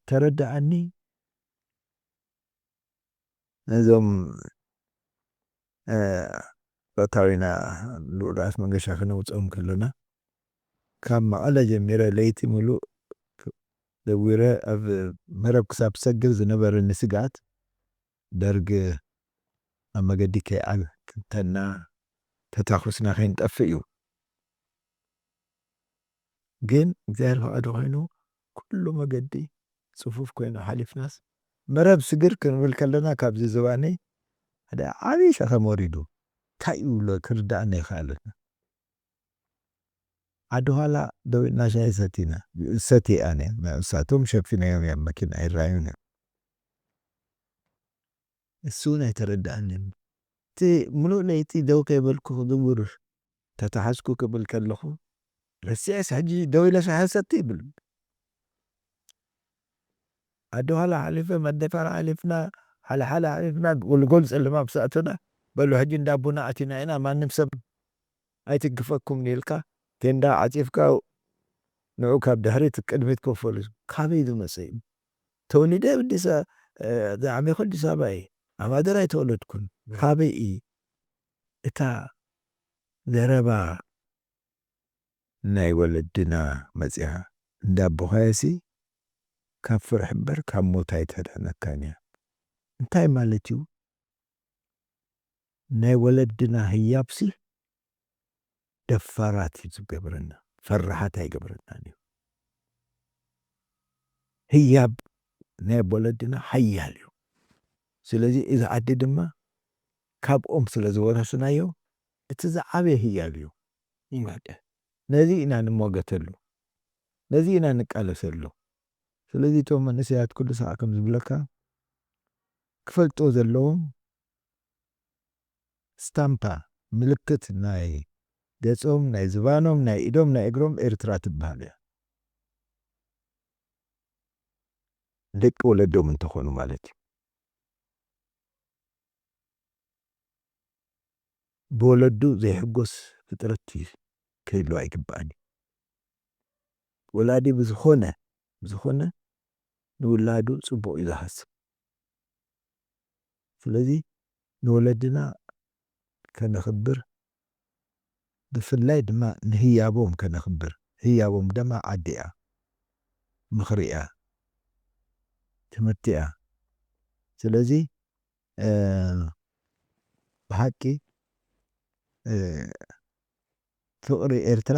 ተረድኣኒ፣ ነዞም፣ እ፣ ፈታዊና ልኡል ራእሲ መንገሻ ክነውፅኦም ከለና፣ ካብ መቐለ ጀሚረ ለይቲ ሙሉእ ዘዊረ ኣብ መረብ ክሳብ ሰግር ዝነበረኒ ስግኣት፣ ደርግ ኣብ መገዲ ከይኣተና ተታኹስና ከይንጠፍእ እዩ። ግን እግዚኣብሔር ፈቓዱ ኮይኑ ኩሉ መገዲ ጽፉፍ ኮይኑ ሓሊፍናስ፣ መረብ ስግር ክንብል ከለና ካብዚ ዝባነይ ሓደ ዓብዪ ሸኸም ወሪዱ። እንታይ እዩ ብሎ ክርድኣና ኣይከኣለን። ዓዲ ኋላ ደው ኢልና ሻሂ ሰቲና፣ ሰትየ ኣነ፣ ንሳቶም ሸፊነዮም እዮም፣ መኪና ኣይረኣዩን እዮም። እሱ እውን ኣይተረድኣንን። እቲ ምሉእ ለይቲ ደው ከይበልኩ ክዝውር ተታሓዝኩ ክብል ከለኹ፣ ረሲዐስ ሕጂ ደው ኢለ ሻሂ ሰቲ ይብል። ዓዲ ኋላ ሓሊፈ፣ መደፈር ሓሊፍና፣ ሓለ ሓለ ሓሊፍና፣ ጎልጎል ጸለማ ምስ ኣተና፣ በሉ ሕጂ እንዳ ኣቦና ኣቲና ኢና፣ ማንም ሰብ ኣይትግፈኩምን ኢልካ፣ ቴንዳ ዓጺፍካ፣ ንዑ ካብ ድሕሪት ቅድሚት ኮፍ በሉ። ካበይ ዝመጸ እዩ? ተወሊደ ኣብ ኣዲስ ኣ-፣ እ፣ ዝዓበኹ ኣዲስ ኣበባ እየ። ኣብ ሃገር ኣይተወለድኩን። ካበይ እዩ? እታ ዘረባ ናይ ወለድና መጺኣ፣ እንዳ ኣቦኻየሲ ካብ ፍርሒ እምበር ካብ ሞት ኣይተድሕነካን እያ። እንታይ ማለት እዩ? ናይ ወለድና ህያብሲ ደፋራት እዩ ዝገብረና፣ ፈራሓት ኣይገብረናን እዩ። ህያብ ናይ ወለድና ሓያል እዩ። ስለዚ እዚ ዓዲ ድማ ካብኦም ስለ ዝወረስናዮ፣ እቲ ዝዓበየ ህያብ እዩ። ይመደ። ነዚ ኢና ንሞገተሉ። ነዚ ኢና ንቃለሰሉ። ስለዚ እቶም መንእሰያት ኩሉ ሰዓት ከም ዝብለካ፣ ክፈልጥዎ ዘለዎም ስታምፓ፣ ምልክት ናይ ገጾም፣ ናይ ዝባኖም፣ ናይ ኢዶም፣ ናይ እግሮም ኤርትራ ትበሃል እያ። ደቂ ወለዶም እንተኾኑ ማለት እዩ። ብወለዱ ዘይሕጎስ ፍጥረት ክህሉ ኣይግባእን እዩ። ወላዲ ብዝኾነ፣ ብዝኾነ ንውላዱ ጽቡቕ እዩ ዝሓስብ። ስለዚ ንወለድና ከነኽብር፣ ብፍላይ ድማ ንህያቦም ከነኽብር። ህያቦም ድማ ዓዲ እያ፣ ምኽሪ እያ፣ ትምህርቲ እያ። ስለዚ እ፣ ብሓቂ፣ እ፣ ፍቕሪ ኤርትራ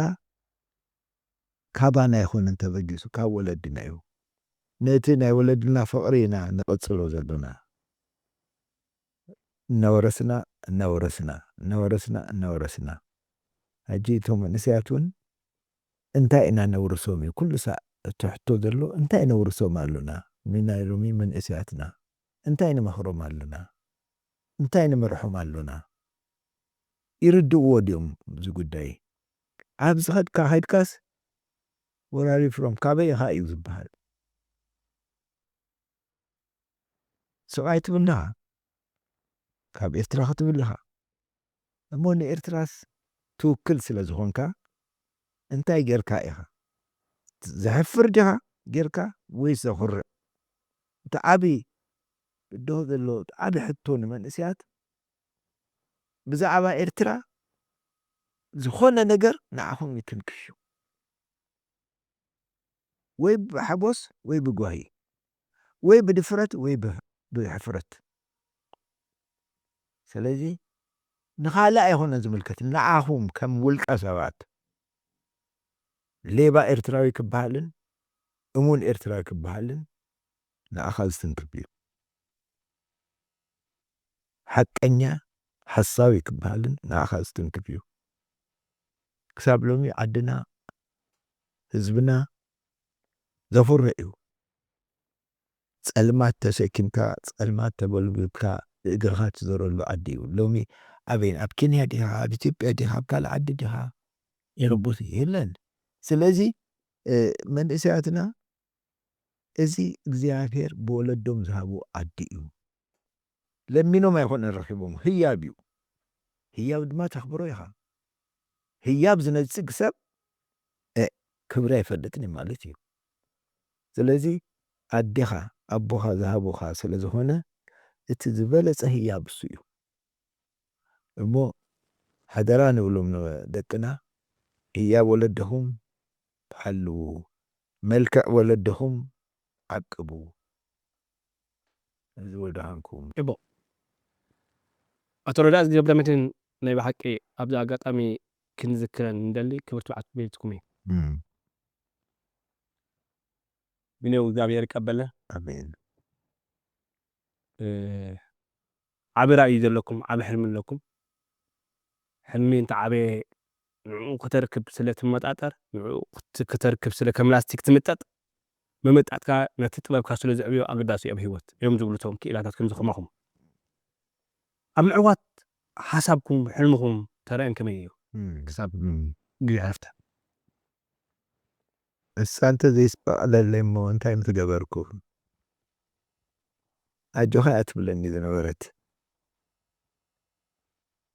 ካባና ኣይኮነን ተበጊሱ፣ ካብ ወለድና እዩ። ነቲ ናይ ወለድና ፍቕሪ ኢና ንቐጽሎ ዘሎና። እናወረስና፣ እናወረስና፣ እናወረስና፣ እናወረስና። ሕጂ እቶም መንእሰያት እውን እንታይ ኢና ነውርሶም እዩ? ኩሉ ሳዕ እቲ ሕቶ ዘሎ እንታይ ነውርሶም ኣሎና? ንናይ ሎሚ መንእሰያትና እንታይ ንመኽሮም ኣሎና? እንታይ ንምርሖም ኣሎና? ይርድእዎ ድዮም እዚ ጉዳይ? ኣብ ዝኸድካ ከድካስ፣ "Where are you from?" ካበይ ኢኻ እዩ ዝበሃል። ስቕ ኣይትብል ኢኻ። ካብ ኤርትራ ክትብል ኢኻ። እሞ ንኤርትራስ ትውክል ስለ ዝኾንካ፣ እንታይ ጌርካ ኢኻ? ዘሕፍር ዲኻ ጌርካ ወይስ ዘኹርዕ? እቲ ዓቢ ብድሆ ዘሎ፣ እቲ ዓቢ ሕቶ ንመንእሰያት፣ ብዛዕባ ኤርትራ ዝኾነ ነገር ንዓኹም ይትንክፍ እዩ። ወይ ብሓጎስ ወይ ብጓሂ፣ ወይ ብድፍረት ወይ ብ-፣ ብሕፍረት። ስለዚ ንኻልእ ኣይኮነን ዝምልከት፣ ንዓኹም ከም ውልቀ ሰባት። ሌባ ኤርትራዊ ክበሃልን እሙን ኤርትራዊ ክበሃልን ንዓኻ ዝትንክፍ እዩ። ሓቀኛ ሓሳዊ ክበሃልን ንዓኻ ዝትንክፍ እዩ። ክሳብ ሎሚ ዓድና፣ ህዝብና ዘኹርዕ እዩ። ጸልማት ተሰኪምካ፣ ጸልማት ተጎልቢብካ፣ ብእግርኻ ትዞረሉ ዓዲ እዩ። ሎሚ ኣበይን፣ ኣብ ኬንያ ዲኻ፣ ኣብ ኢትዮጵያ ዲኻ፣ ኣብ ካልእ ዓዲ ዲኻ? የረቡት የለን። ስለዚ፣ እ፣ መንእሰያትና፣ እዚ እግዚኣብሔር ብወለዶም ዝሃቡ ዓዲ እዩ። ለሚኖም ኣይኮነን ረኺቦም፣ ህያብ እዩ። ህያብ ድማ ተኽብሮ ኢኻ። ህያብ ዝነጽግ ሰብ፣ እ፣ ክብሪ ኣይፈልጥን እዩ ማለት እዩ። ስለዚ ኣዴኻ፣ ኣቦኻ ዝሃቡኻ ስለ ዝኾነ፣ እቲ ዝበለጸ ህያብ እሱ እዩ። እሞ ሓደራ ንብሎም ንደቅና፣ ህያብ ወለድኹም ሓልዉ፣ መልክዕ ወለድኹም ዓቅቡ። እዚ ወደሃንኩም። ጽቡቕ። ኣቶ ረዳእ ገብረመድህን፣ ናይ ብሓቂ ኣብዚ ኣጋጣሚ ክንዝክረን እንደሊ ክብርቲ በዓልቲ ቤትኩም እዩ። እም። ብንየው እግዚኣብሔር ይቀበለ። ኣሜን። እ፣ ዓቢ ራእይ እዩ ዘለኩም፣ ዓቢ ሕልሚ ኣለኩም። ሕልሚ እንተ ዓበየ ንዕኡ ከተርክብ ስለ ትመጣጠር፣ ንዕኡ ክት-፣ ከተርክብ ስለ ከም ላስቲክ ትምጠጥ፣ ምምጣጥካ ነቲ ጥበብካ ስለ ዘዕብዮ ኣገዳሲ እዩ ኣብ ህይወት እዮም ዝብሉ እቶም ክኢላታት ከምዚ ከማኹም። ኣብ ምዕዋት ሓሳብኩም፣ ሕልምኹም ተራእየን ከመይ እዩ? እም። ክሳብ እም። ግዜ ዕረፍታ። እሳ እንተ ዘይስበቐለለይ እሞ እንታይ ምትገበርኩ? ኣጆኻ እያ ትብለኒ ዝነበረት።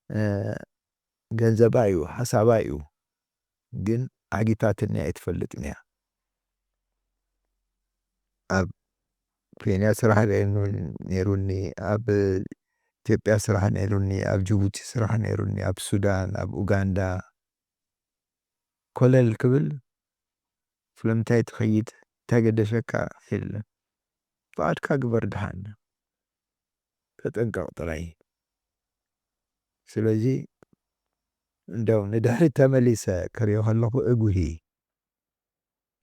እ፣ ገንዘባ እዩ፣ ሓሳባ እዩ፣ ግን ዓጊታትኒ ኣይትፈልጥን እያ። ኣብ ኬንያ ስራሕ ነይሩኒ፣ ኣብ ኢትዮጵያ ስራሕ ነይሩኒ፣ ኣብ ጅቡቲ ስራሕ ነይሩኒ፣ ኣብ ሱዳን፣ ኣብ ኡጋንዳ ኮለል ክብል፣ ስለምንታይ ትኸይድ? እንታይ ገደፈካ? የለን። ፍቓድካ ግበር ደሓን። ተጠንቀቕ ጥራይ። ስለዚ፣ እንደው ንድሕሪት ተመሊሰ ክሪኦ ከለኹ እጉሂ።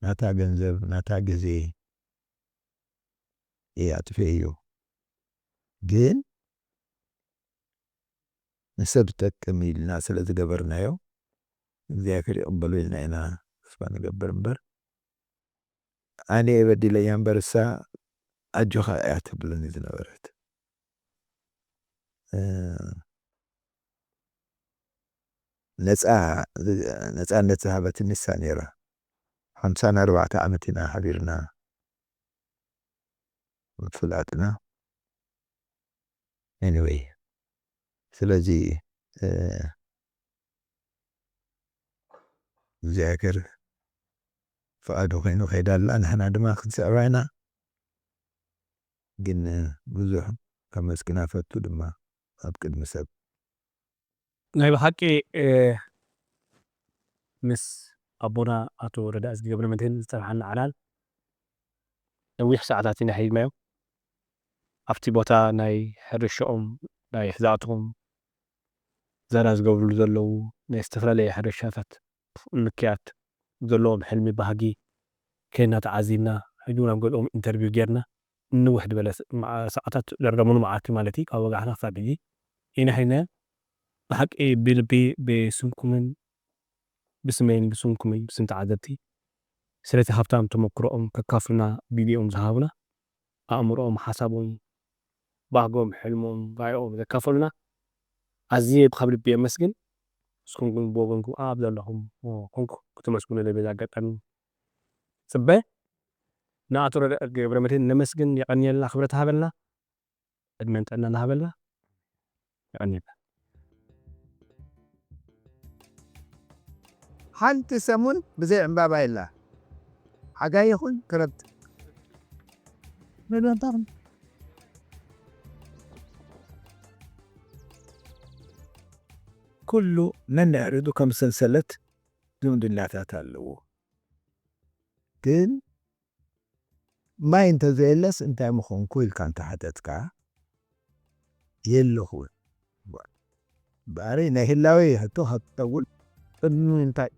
ናታ ገንዘብ፣ ናታ ግዜ እየ ኣጥፊኤዮ። ግን ንሰብ ዝጠቅም ኢልና ስለ ዝገበርናዮ፣ እግዚኣብሔር ይቕበሎ ኢልና ኢና ተስፋ ንገብር እምበር፣ ኣነ እየ በዲለያ እምበር፣ እሳ ኣጆኻ እያ ትብለኒ ዝነበረት። እ፣ ነጻ፣ ነጻነት ዝሃበትኒ እሳ ነይራ። ሓምሳን ኣርባዕተ ዓመት ኢና ሓቢርና ምፍላጥና። ኤኒወይ፣ ስለዚ፣ እ፣ እግዚኣብሔር ፍቓዱ ኮይኑ ከይዳ ኣላ፣ ንሕና ድማ ክንስዕባ ኢና። ግን ብዙሕ ከመስግና ፈቱ ድማ ኣብ ቅድሚ ሰብ። ናይ ብሓቂ፣ እ፣ ምስ ኣቦና ኣቶ ረዳኢ ገብረመድህን ዝጸንሓና ዕላል ነዊሕ ሰዓታት ኢና ሒዝናዮ። ኣብቲ ቦታ ናይ ሕርሻኦም ናይ ሕዛእቶም ዘራ ዝገብርሉ ዘለዉ ናይ ዝተፈላለየ ሕርሻታት ምክያት ዘለዎም ሕልሚ ባህጊ ከይና ተዓዚብና ሕጂ ናብ ገዝኦም ኢንተርቪው ጌርና ንውሕ ዝበለ ሰዓታት ደርደሙሉ መዓልቲ ማለት እዩ ካብ ወጋሕና ክሳብ ሕጂ ኢና ሒዝና ብሓቂ ብልቢ ብስምኩምን ብስመይን ብስምኩምን ብስም ተዓዘብቲ ስለቲ ሃብታም ተመክሮኦም ከካፍሉና ጊዜኦም ዝሃቡና ኣእምሮኦም ሓሳቦም ባህጎም ሕልሞም ራእዮም ዘካፈሉና ኣዝየ ካብ ልቢ የመስግን። ንስኹም ግን ብወገንኩም ኣብ ዘለኹም ኮንኩ ክተመስግኑለይ በዚ ኣጋጣሚ ጽበ። ንኣቶ ረድእ ገብረመድህን ነመስግን። የቐንየልና፣ ክብረት ሃበልና፣ ዕድመን ጥዕናን ሃበልና። የቐንየልና። ሓንቲ ሰሙን ብዘይ ዕምባባ የላ። ሓጋይ ይኹን ክረምቲ። ኩሉ ነንሕድሕዱ ከም ሰንሰለት ዝምድናታት ኣለዎ። ግን ማይ እንተዘየለስ እንታይ ምኾንኩ ኢልካ እንተሓተትካ የለኹ። እምበኣር ናይ ህላዌ ሕቶ ካብ ትኸውን ቅድሚ እንታይ